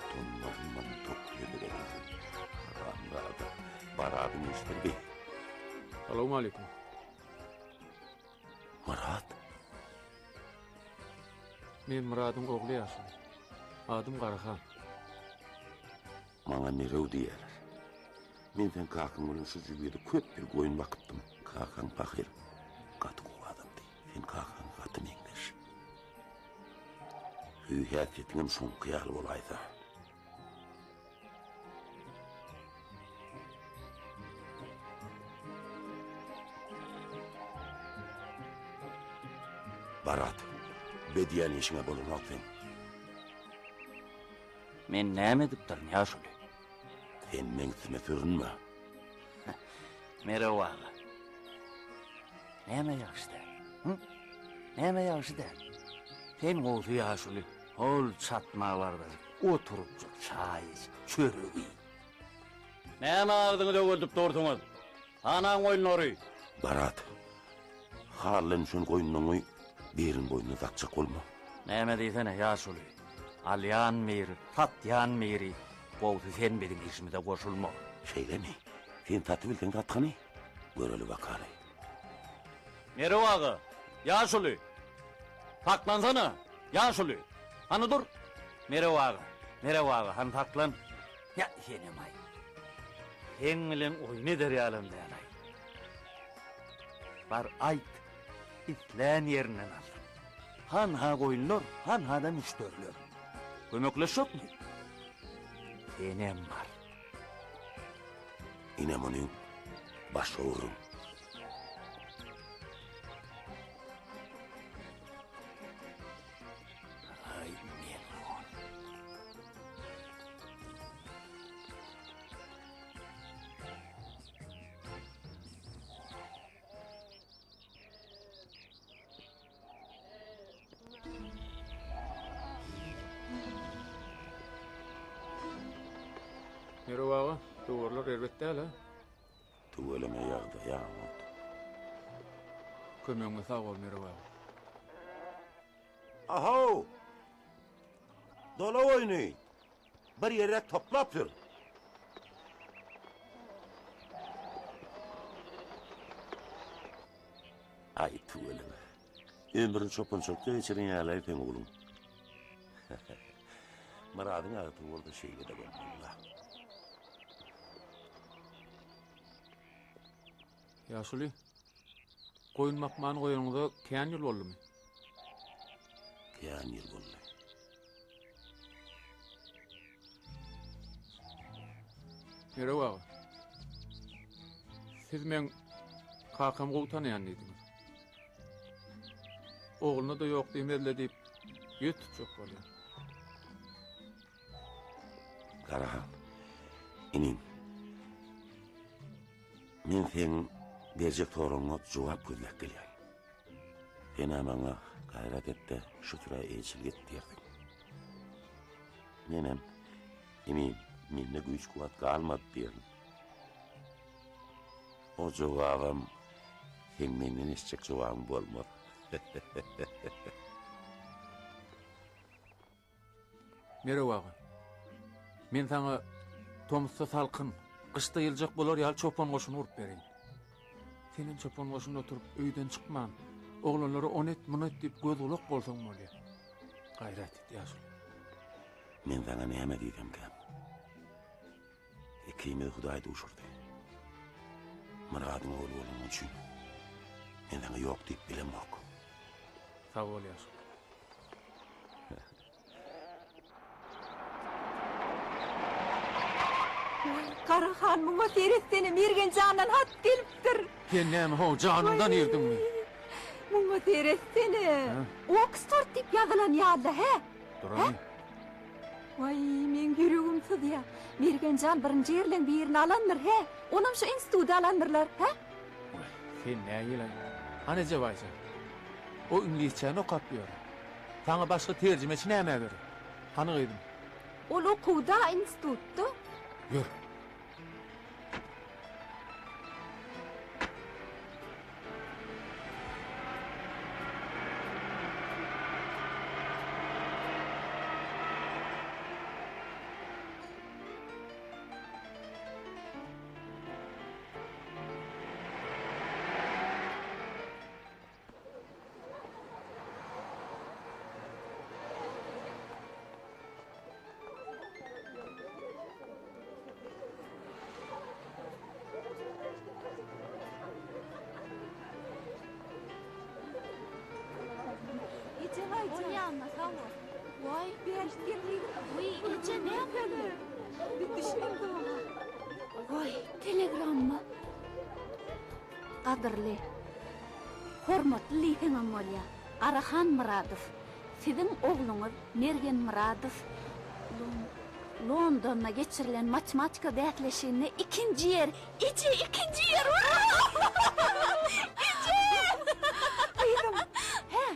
Utanmazyn maňa tokly edip Haramzada. Baradyň işleri. Salowmaleýkim. Myrat. Men Myradyň ogly ýaşuly. Adym Garahan. Maňa Merew diýýärler. Men seň kakaň bilen şu jübide köp ýyl goýun bakypdym. Kakaň pahyr gaty gowy adamdy. Sen kakaňa gaty meňzeş. Hüý-häsiýetiňem şoňky ýaly bolaýsa. Barat, bedýän işiňe bolanok seň. Men näme edipdirin, ýaşuly? Sen meň üstüme sürünme. Merew aga. Näme ýagşy däl? Hı? Näme ýagşy däl? Sen gowsy ýaşuly, hol çatma bardajyk oturypjyk çaý iç, çörek iý. Näme agzyňy döweldip dursuňyz? Sanaň goýunlary! Barat, haldan düşen goýunlaryňy biriniň boýnuna dakjak bolma. Näme diýsene, ýaşuly? Alýan biri, satýan biri, gowsy sen biziň işimize goşulma. Şeýlemi? Sen satybilseň sat hany, göreli bakaly. Merew aga, ýaşuly! Saklansana, ýaşuly! Hany dur! Merew aga, Merew aga, hany saklan! Ýa, senem-aý! Seň bilen oýun eder ýalam däl-aý. Bar, aýt, islän ýerinden alsyn. Hanha goýunlar, hanha-da müşderiler. Kömekleşjekmi? Senem bar. Ine muny başga gürrüň. Aý, melgun. Merew aga, dowarlar erbet däl-ä? Tüweleme ýagdaý aňat. Kömegiňe sag bol Merew aga. Ahow! Dola goýny! Bir ýere toplap sür! Aý, tüweleme. Ömrüni çopançylykda geçiren ýaly-aý seň ogluň. Myradyň agtygy bolsa şeýle-de bolmaly-la. Ýaşuly, goýun bakmany goýanyňyza kän ýyl boldumy? Kän ýyl boldy. Merew aga, siz meň kakamy gowy tanaýan diýdiňiz. Ogluna-da ýok diýmez-le diýip, ýüz tutjak bolýan. Garahan, inim, men seň berjek soragyňa jogap gözläp gelýän. Sen-ä maňa gaýrat et-de, şu sürä eýeçilik et diýerdiň. Menem, inim, mende güýç-kuwwat galmady diýerin. O jogabam seň menden eşitjek jogabyň bolmaz. Merew aga, men saňa tomusda salkyn, gyşda ýyljak bolar ýaly çopan goşuny gurup bereýin. Senem çopan goşunda oturyp, öýden çykman, oglanlara ony et, muny et diýip göz-gulak bolsaň bolýar. Gaýrat et, ýaşuly. Men saňa näme diýsemkäm? Ikimizi Hudaý duşurdy. Myradyň ogly bolanyň üçin men saňa ýok diýip bilemok. Sag bol ýaşuly. Waý, Garahan muňa seretsene, Mergen jandan hat gelipdir. Sen näme how, janyňdan irdiňmi? Muňa seretsene. Oksford diýip ýazylan ýaly, hä? Duraýyn. Waý, meň ýüregim syzýa. Mergen jan birinji ýerleň birini alandyr, hä? Onam şu instituty alandyrlar, hä? Waý, sen nägile? Hany Ejebaýjan? O iňlisçäni okap ýör. Saňa başga terjimeçi nämä gerek? Hany gyzym? Ol okuwda, institutda. Ýör. Bolýanyna sag bol. Waý, Wiý, eje, näme boldy? Waý, telegramma. Gadyrly, hormatly diýseňem bolýar, Garahan Myradow, siziň ogluňyz Mergen Myradow Londonda geçirilen matematika bäsleşiginde ikinji ýer, eje, ikinji ýer, urra! Eje! Gyzym, hä,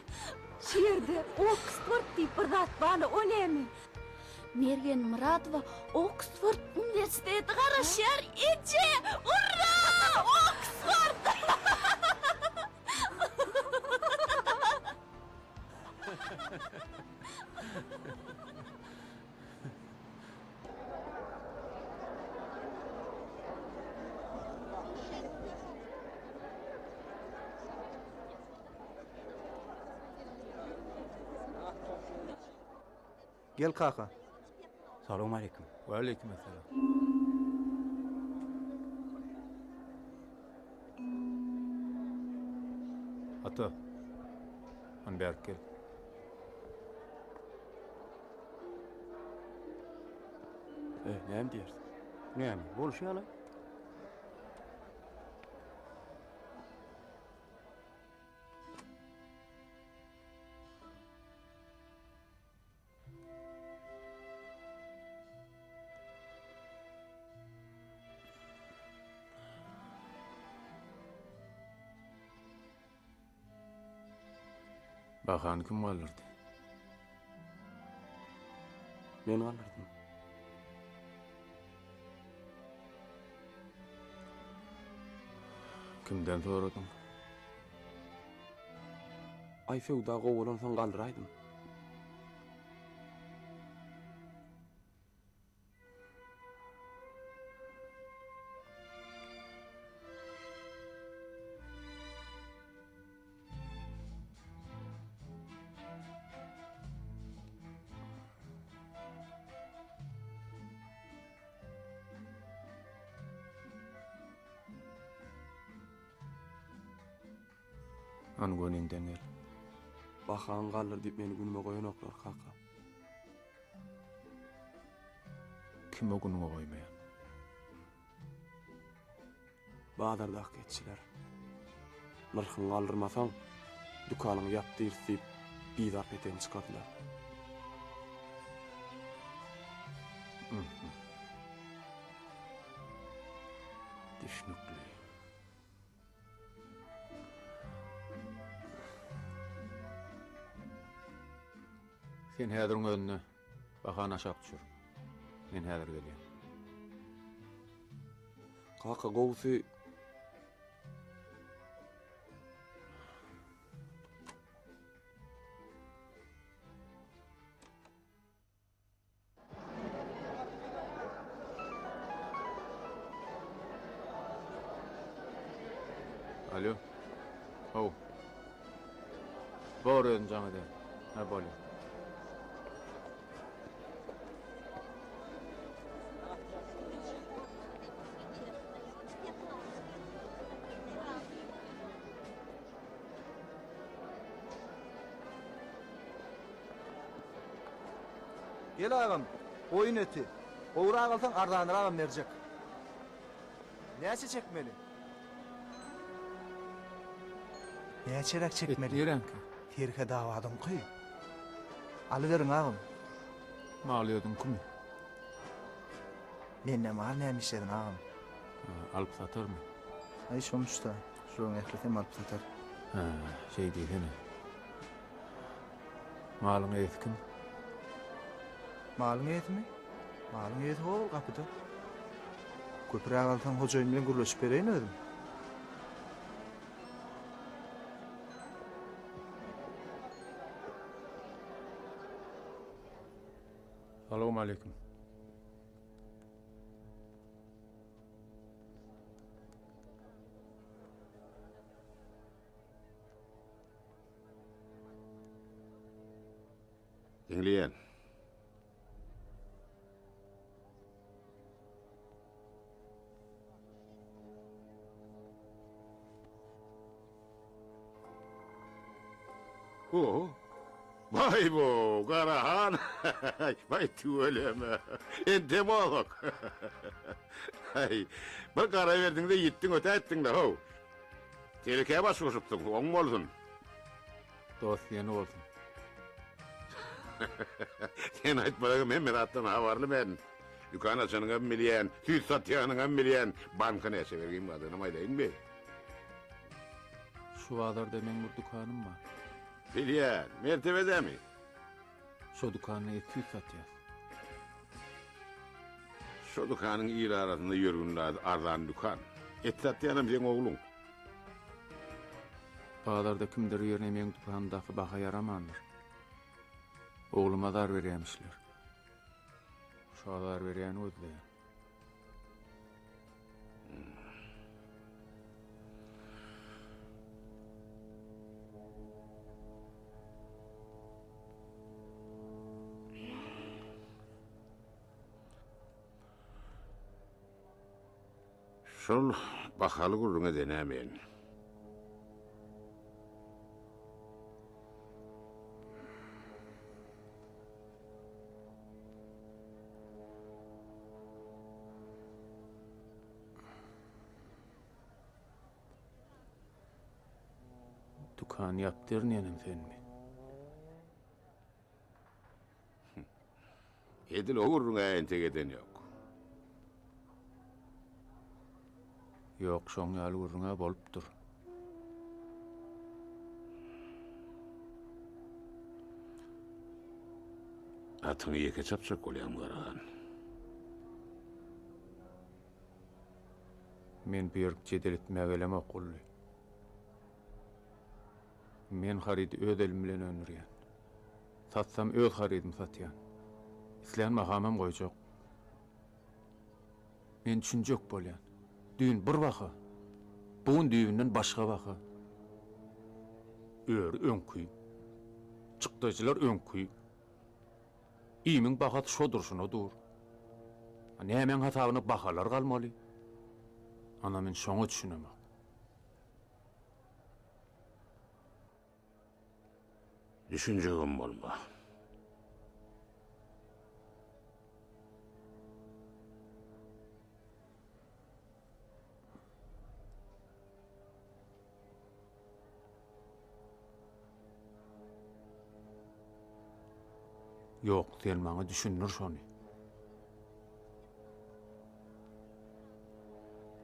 şu ýerde Oksford diýip bir zat bar-la, o näme? Mergen Myradowa Oksford uniwersiteti garaşýar eje! Urra! Oksford! Gel kaka. Salowmaleýkim. Waleýkim essalam. Ata. Hany bärik gel. E, näme diýersiň? Näme, bolşy ýaly. Bahany kim galdyrdy? Men galdyrdım. Kimden soradyň? Aý söwda gowy bolansoň galdyraýdym. Hany göniňden gel. Bahaňy galdyr diýip meni günüme goýanoklar kaka. Kim o günüňe goýmaýan? Bazardaky etçiler. Nyrhyňy galdyrmasaň, dükanyňy ýap diýris diýip, bizar petegini çykardylar. Düşnükli. Sen häziriň özünde bahany aşak düşür. Men häzir gelýän. Kaka gowusy Alo. How. Bor özüm jaň ederin. Ha bolýar. Gel agam, goýun eti. Gowrak alsaň arzanragam berjek. Näçe çekmeli? Näçeräk çekmeli? Et niräňki? Serhedabadyňky. Alyberiň agam. Mal özüňkimi? Mende mal näme işledin agam? Alyp satarmy? Aý şomuş-da. Şularyň ählisem alyp satar. Hä, şeý diýsene. Malyň eýesi kim? Malyň eýesimi? Malyň eýesi hol gapyda. Köpräk alsaň hojaýyn bilen gürleşip bereýin özüm. Salowmaleýkim. Diňleýän. Oho. Baý bu, Garahan. Baý tüweleme. Entem ozak. Aý, bir gara berdiň-de ýitdiň ötäýtdiň-le, how. Telekä baş goşupsyň, oň bolsun. Dost diýeni bolsun. Sen aýtmasaňam hemme zatdan habarly men. Dükan açanyňam bilýän, süýt satýanyňam bilýän, banka näçe bergim bardygyny aýdaýynmy? Şu bazarda meň bir dükanym bar. Bilýän, mertebedemi? Şo dükanda et-süýt satýas. Şo dükanyň il arasynda ýörgünli ady Arzan dükan. Et satýanam seň ogluň. Bazarda kimdir birine meň dükanymdaky baha ýaramandyr. Ogluma azar berýämişler. Şo azar berýäni gözleýän. Şol bahaly gürrüňe deňä men. Dükany ýapdyryn ýenem senmi? Edil o gürrüň-ä entek eden ýok. Ýok, şoň ýaly gürrüň-ä bolupdyr. Atyňy ýeke çapjak bolýaňmy, Garahan? Men bu ýerik jedel etmäge gelemok, Gully. Men harydy öz elim bilen öndürýän. Satsam öz harydymy satýan. Islän bahamam goýjak. Men düşünjek bolýan. Düýn bir baha, bu gün düýbünden başga baha. Öri öňki. Çykdajylar öňki. Iýmiň bahasy şo durşuna dur. A nämäň hasabyna bahalar galmaly? Ana men şoňa düşünemok. Düşünjegem bolma. Ýok, sen maňa düşündir şony.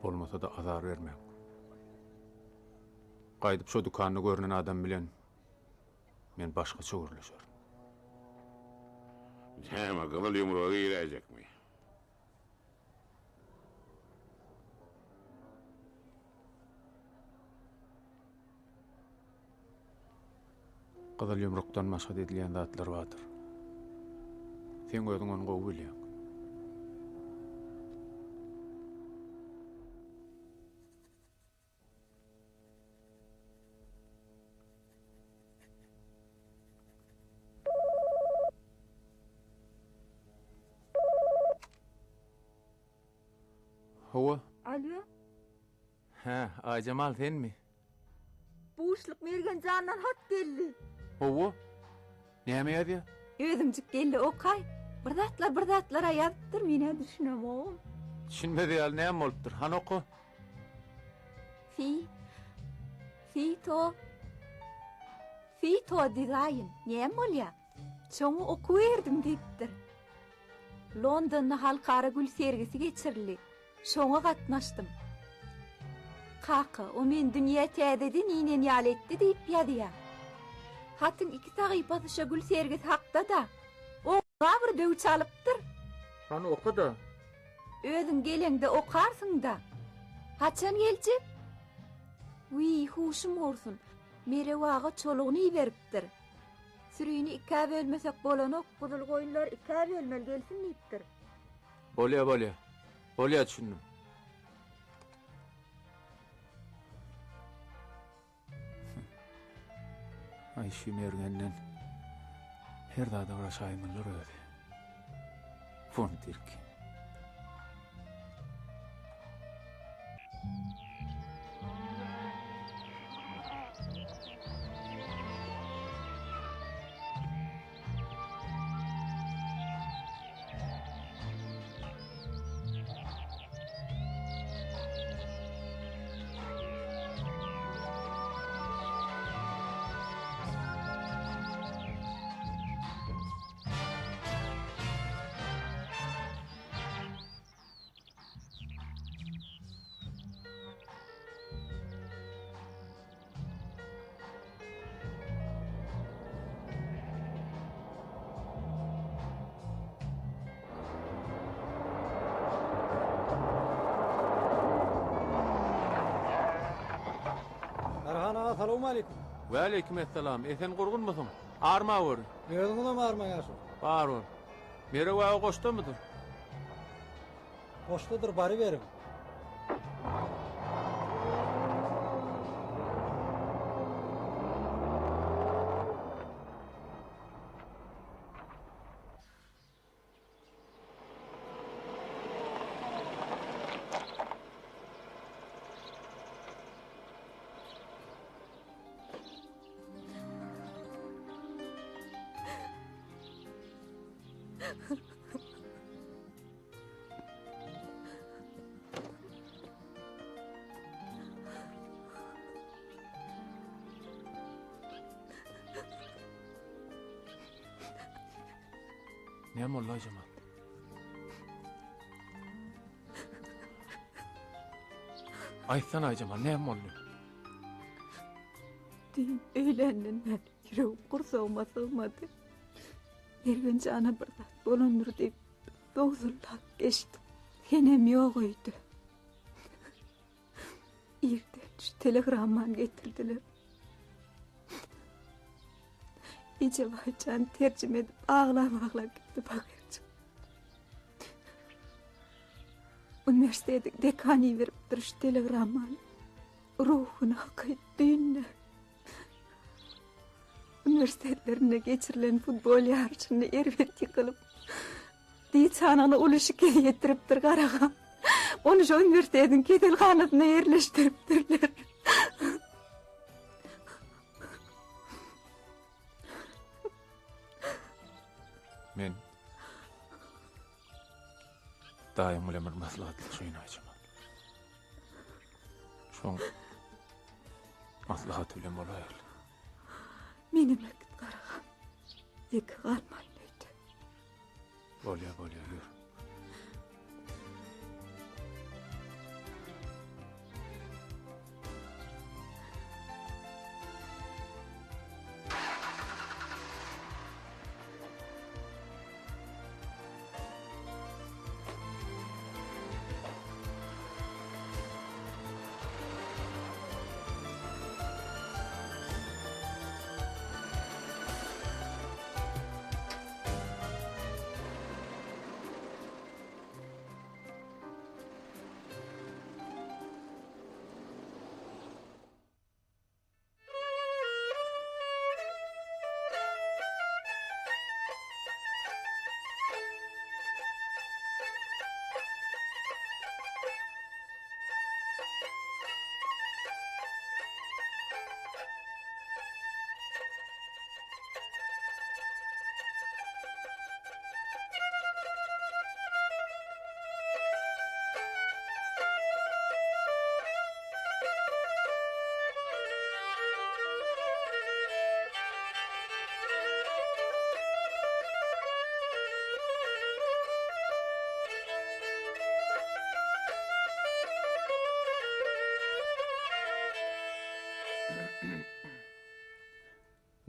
Bolmasa-da azar bermäň. Gaýdyp şo dükanda görnen adam bilen men başgaça gürleşerin. Näme, gyzyl ýumruga giräýjekmi? Gyzyl ýumrukdan maşat edilýän zatlar bardyr. Seň özüň ony gowy bilýäň. Hawa. Alýo. Hä, Aýjemal senmi? Buşluk Mergen jandan hat geldi. Hawa. Näme ýazýa? Özüňjik geldi okaý. Bir zatlar bir zatlara ýazypdyr, men-ä düşünemogam. Düşünmez ýaly näme bolupdyr? Hany oka. Fi. Fito. Fito dizaýn. Näme bolýa? Çoňa okuw berdim diýipdir. Londonda halkara gül sergisi geçirildi. Şoňa gatnaşdym. Kaka, o meni dünýä täzeden inen ýaly etdi diýip ýazýa. Hatyň iki sahypasy şo gül sergisi hakda-da. Ogla bir döw çalypdyr. Hany oka-da. Özüň geleňde okarsyň-da. Haçan geljek? Wiý, huşum gursun. Merew aga çolugyny iberipdir. Sürini ikä bölmesek bolanok, guzuly goýunlary ikä bölmeli gelsin diýipdir. Bolýa, bolýa. Bolýa düşündim. Aý şu mergenden her zada bir aşaýmalydyr özi. Fontirki. Garahan aga salowmaleýkim. Waleýkim essalam. Esen gurgunmysyň? Arma gör. Özüňizem arma ýaşuly. Bar bol. Merew aga goşdamydyr? Goşdadyr baryberiň. Näme boldy Aýjemal? Aýtsana Aýjemal, näme boldy? Düýn öýländen bäri ýüregim gursagyma sygmady. Mergen jana bir zat bolandyr diýip zowzullap geçdim. Senem ýok öýde. Irden şu telegrammany getirdiler. Ejebaý jan terjime edip aglap-aglap gitdi pakyrjyk. Uniwersitetiň dekany iberipdir şu telegrammany. Ruhuny hakyt düýnde. Uniwersitetlerinde geçirilen futbol ýaryşynda erbet ýykylyp, diýçanyna uly şikes ýetiripdir Garaga. Ony şo uniwersitetiň keselhanasyna ýerleşdiripdirler. Daýyň bilen bir maslahatlaşaýyn Aýjemal. Şoň maslahaty bilen bolaýaly. Menem äkit Garahan. Ýeke galmaýyn öýde. Bolýa, bolýa, ýör.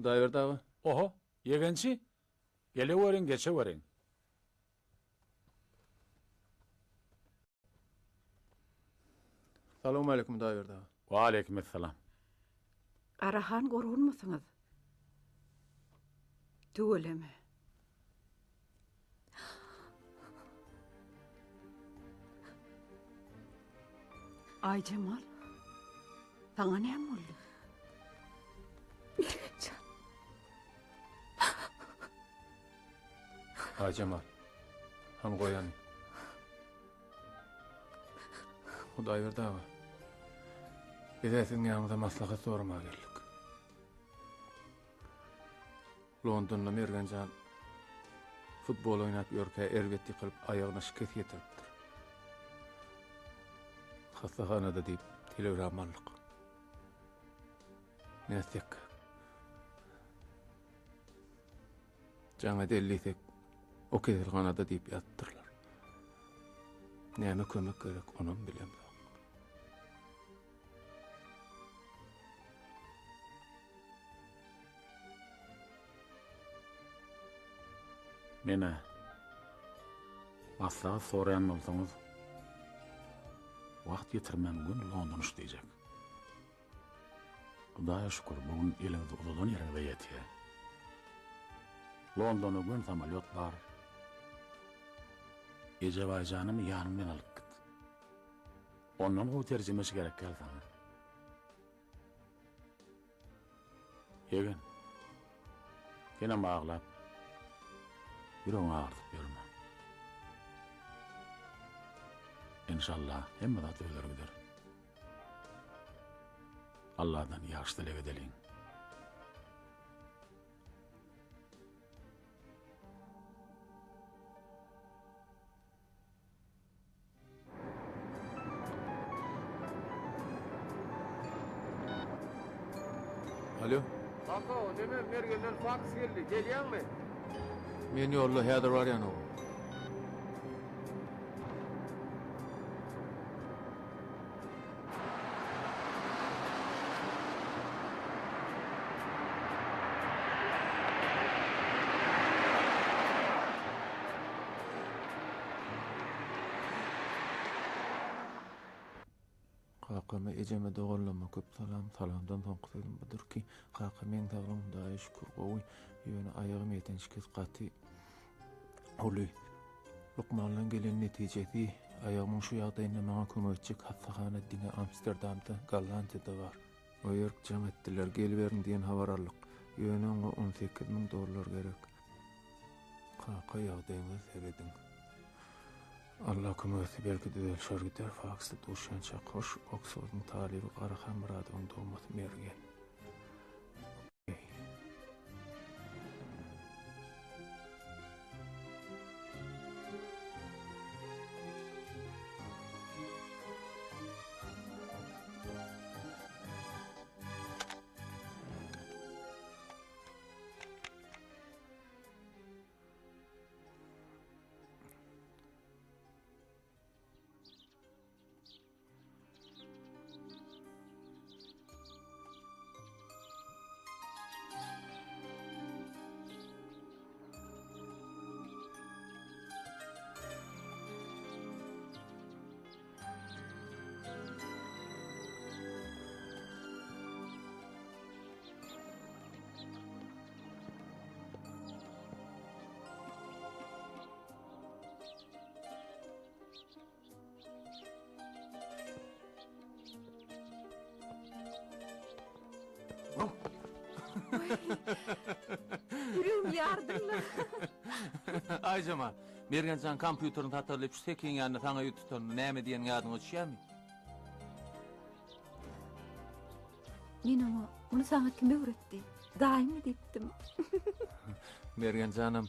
Hudaýberdi aga. Oho, ýegençi, geleweriň, geçeweriň. Salowmaleýkim Hudaýberdi aga. Waleýkim essalam. Garahan gurgunmysyňyz? Tüweleme. Aýjemal, saňa näme boldy? Jan. Aýjemal, hany goýany. Hudaýberdi aga, biz-ä siziň ýanyňyza maslahat soramaga geldik. Londonda Mergen jan futbol oýnap ýörkä erbet ýykylyp aýagyna şikes ýetiripdir. Hassahanada diýip telegramma aldyk. Nätsek? Jaň edeli diýsek, o keselhanada diýip ýazypdyrlar. Näme kömek gerek, onam bilemzok. Menä maslahat soraýan bolsaňyz, wagt ýitirmän göni London uç diýjek. Hudaýa şükür, bu gün eliňizi uzadan ýeriňize ýetýär. Londona göni samolýot bar. Ejebaýjanam ýanyň bilen alyp git. Ondan gowy terjimeçi gerek däl saňa. Ýegen, senem aglap, ýüregiňi agyrdyp ýörme. Enşalla, hemme zat düzeler gider. Alladan ýagşy dileg edeliň. Alo. Kaka, neme Mergenden faks geldi, gelýäňmi? Men ýolda, häzir barýan ogul. Kakama, ejeme, doganlaryma köp salam. Salamdan soňky sözüm budur ki, kaka meň saglygym Hudaýa şükür gowy, ýöne aýagym ýeten şikes gaty uly. Lukmanlaň gelen netijesi, aýagymyň şu ýagdaýynda maňa kömek etjek hassahana diňe Amsterdamda, Gollandiýada bar. O ýerk jaň etdiler, geliberiň diýen habar aldyk. Ýöne oňa 18 müň dollar gerek. Kaka ýagdaýyňyza serediň. Alla kömek etse belki düzelşer gider faksda duşýançak hoş Oksfordyň talyby Garahan Myradowyň dogmasy Mergen. Okey. Ýüregimi ýardyň-la. Aýjemal, Mergen jan kompýuterini satarly şu sekiň ýanynda saňa ýüz tutanda näme diýeniň ýadyňa düşýärmi? Men oňa, muny saňa kim öwretdi? Daýyňmy diýipdim. Mergen janam,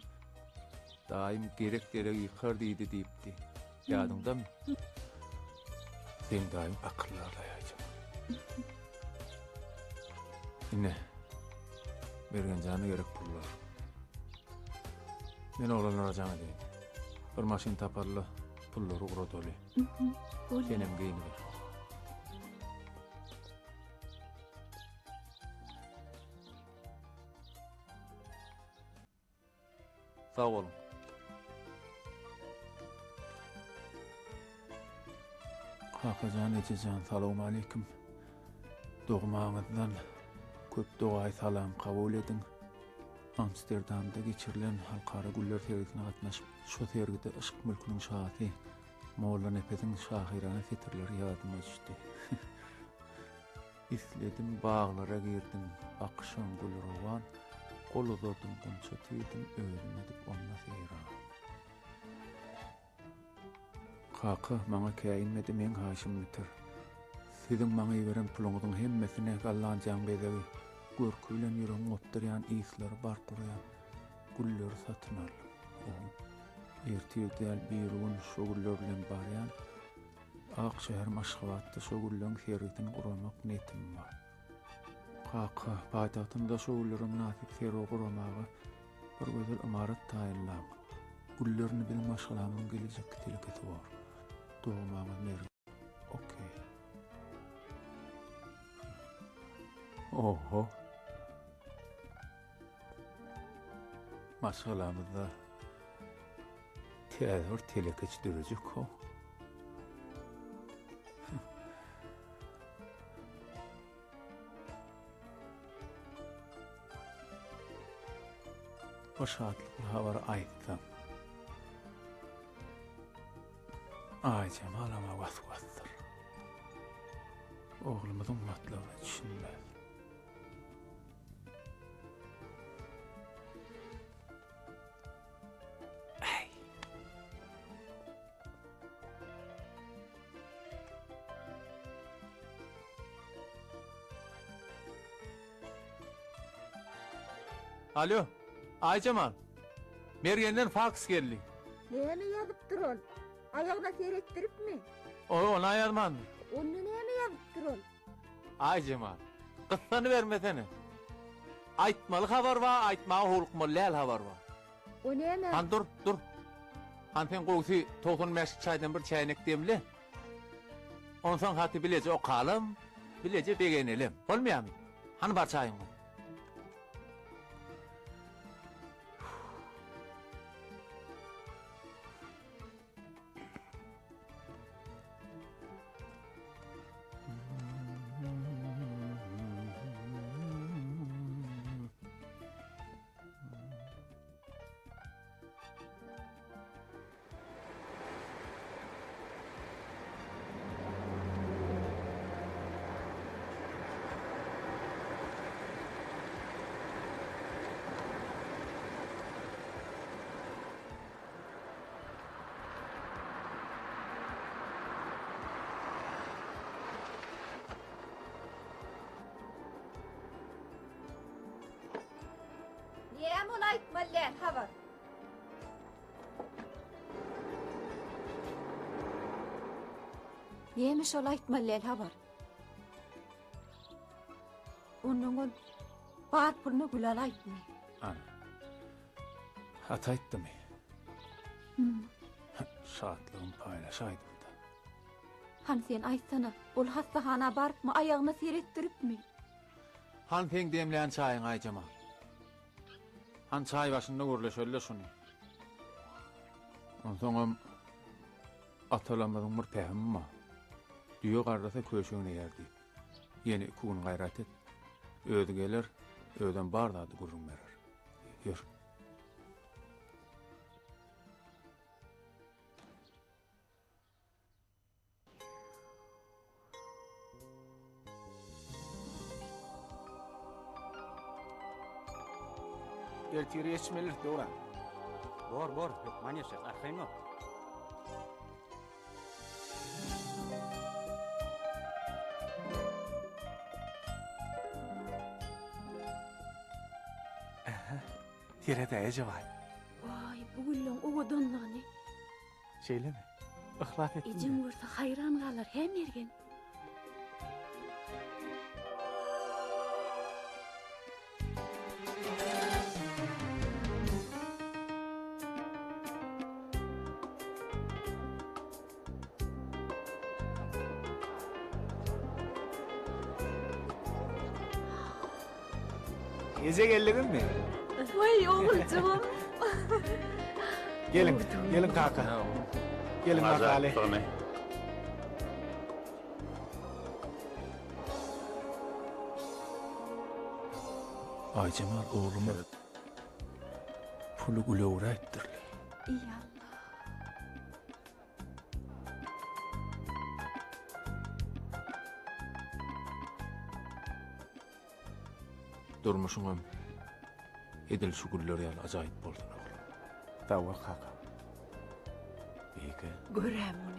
daýym gerek deregi ýykar diýdi diýipdi. Ýadyňdamy? Seň daýyň akylly Aýjemal. Ine, Mergen jana gerek pullar. Men oglanlara jaň edeýin. Bir maşyn tapaly-da, pullary ugradaly. Bolýar. Senem geýniber. Sag boluň. Kakajan ejejan salowmaleýkim. Dogmaňyzdan köp dogaý salam kabul ediň. Amsterdamda geçirilen halkara güller sergisine gatnaşyp, şo sergide yşk mülküniň şasy Mollanepesiň şahyrana setirleri ýadyma düşdi. Isledim baglara girdim, bakyşam gül-rowan, Gol uzadym gunça tüýdüm, özüm edip onda seýran. Kaka, maňa käýinmedi, meň haýyşym bitir. Siziň maňa iberen puluňyzyň hemmesine Gollandiýaň bezegi, görki bilen ýüregiňi gopdurýan yslary bark urýan gülleri satyn aldym. Ow, ertir däl, birigün şo güller bilen barýan. Ak şäherim Aşgabatda şo gülleň sergisini guramak niýetim bar. Kaka, paýtagtymyzda şo güllere mynasyp sergi guramaga bir gözel ymarat taýynlaň. Güller indi biziň maşgalamyzyň gelejekki telekesi bor. Dogmaňyz Mergen. Okey. Oho. Maşgalamyzda täze bir telekeçi dörejek-how. Bir şatlykly habary aýtsam. Aýjemalama was-wasdyr. Oglumyzyň matlabyna düşünmez. Alo, Aýjemal. Mergenden faks geldi. Näme ýazypdyr ol? Aýagyna seretdiripmi? O, ony ýazmandy. Onda näme ýazypdyr ol? Aýjemal, gyssanybermesene. Aýtmaly habar bar, aýtmaga howlukmaly däl habar bar. O näme? Han dur, dur. Han sen gowusy 95 çaýdan bir çäýnek demle. Onsoň haty bileje okalam, bileje begenelem. Bolmaýarmy? Hany bar çaýyňy goý. Näme ol aýtmaly däl habar? Näme şol aýtmaly däl habar? Ondan ol bar puluna gül alaýypmy? Ana. Hat aýtdymy? Hmm. Şatlygym paýlaşaýdym-da. Hany sen aýtsana, ol hassahana barypmy, aýagyna seretdiripmi? Han seň demlän çaýyň Aýjemal. Han çaý başynda gürleşeli-le şuny. Onsoňam atalarymyzyň bir pähimi bar. Düýe garrasa köşegini iýer diýip. Ýene iki gün gaýrat et. Özi geler, özem bar zady gürrüň berer. Ýör. Ertir ýetişmeliris, Döwran. Bor, bor, hökman ýetişeris, arkaýyn bol. Ähä, seret-ä, ejebaý. Waý, bu gülleň owadanlygyny. Şeýlemi? Yhlas etdim. Ejem görse haýran galar, hä Mergen? Eje geldiňizmi? Waý, oguljygym. Geliň, geliň kaka. Geliň bakaly. Aýjemal ogluma puly güle öwräýipdirler. Eý Alla. Durmuşyňam edil şu güller ýaly ajaýyp bolsun oglum. Sag bol kaka. Beýke. Gör-ä muny.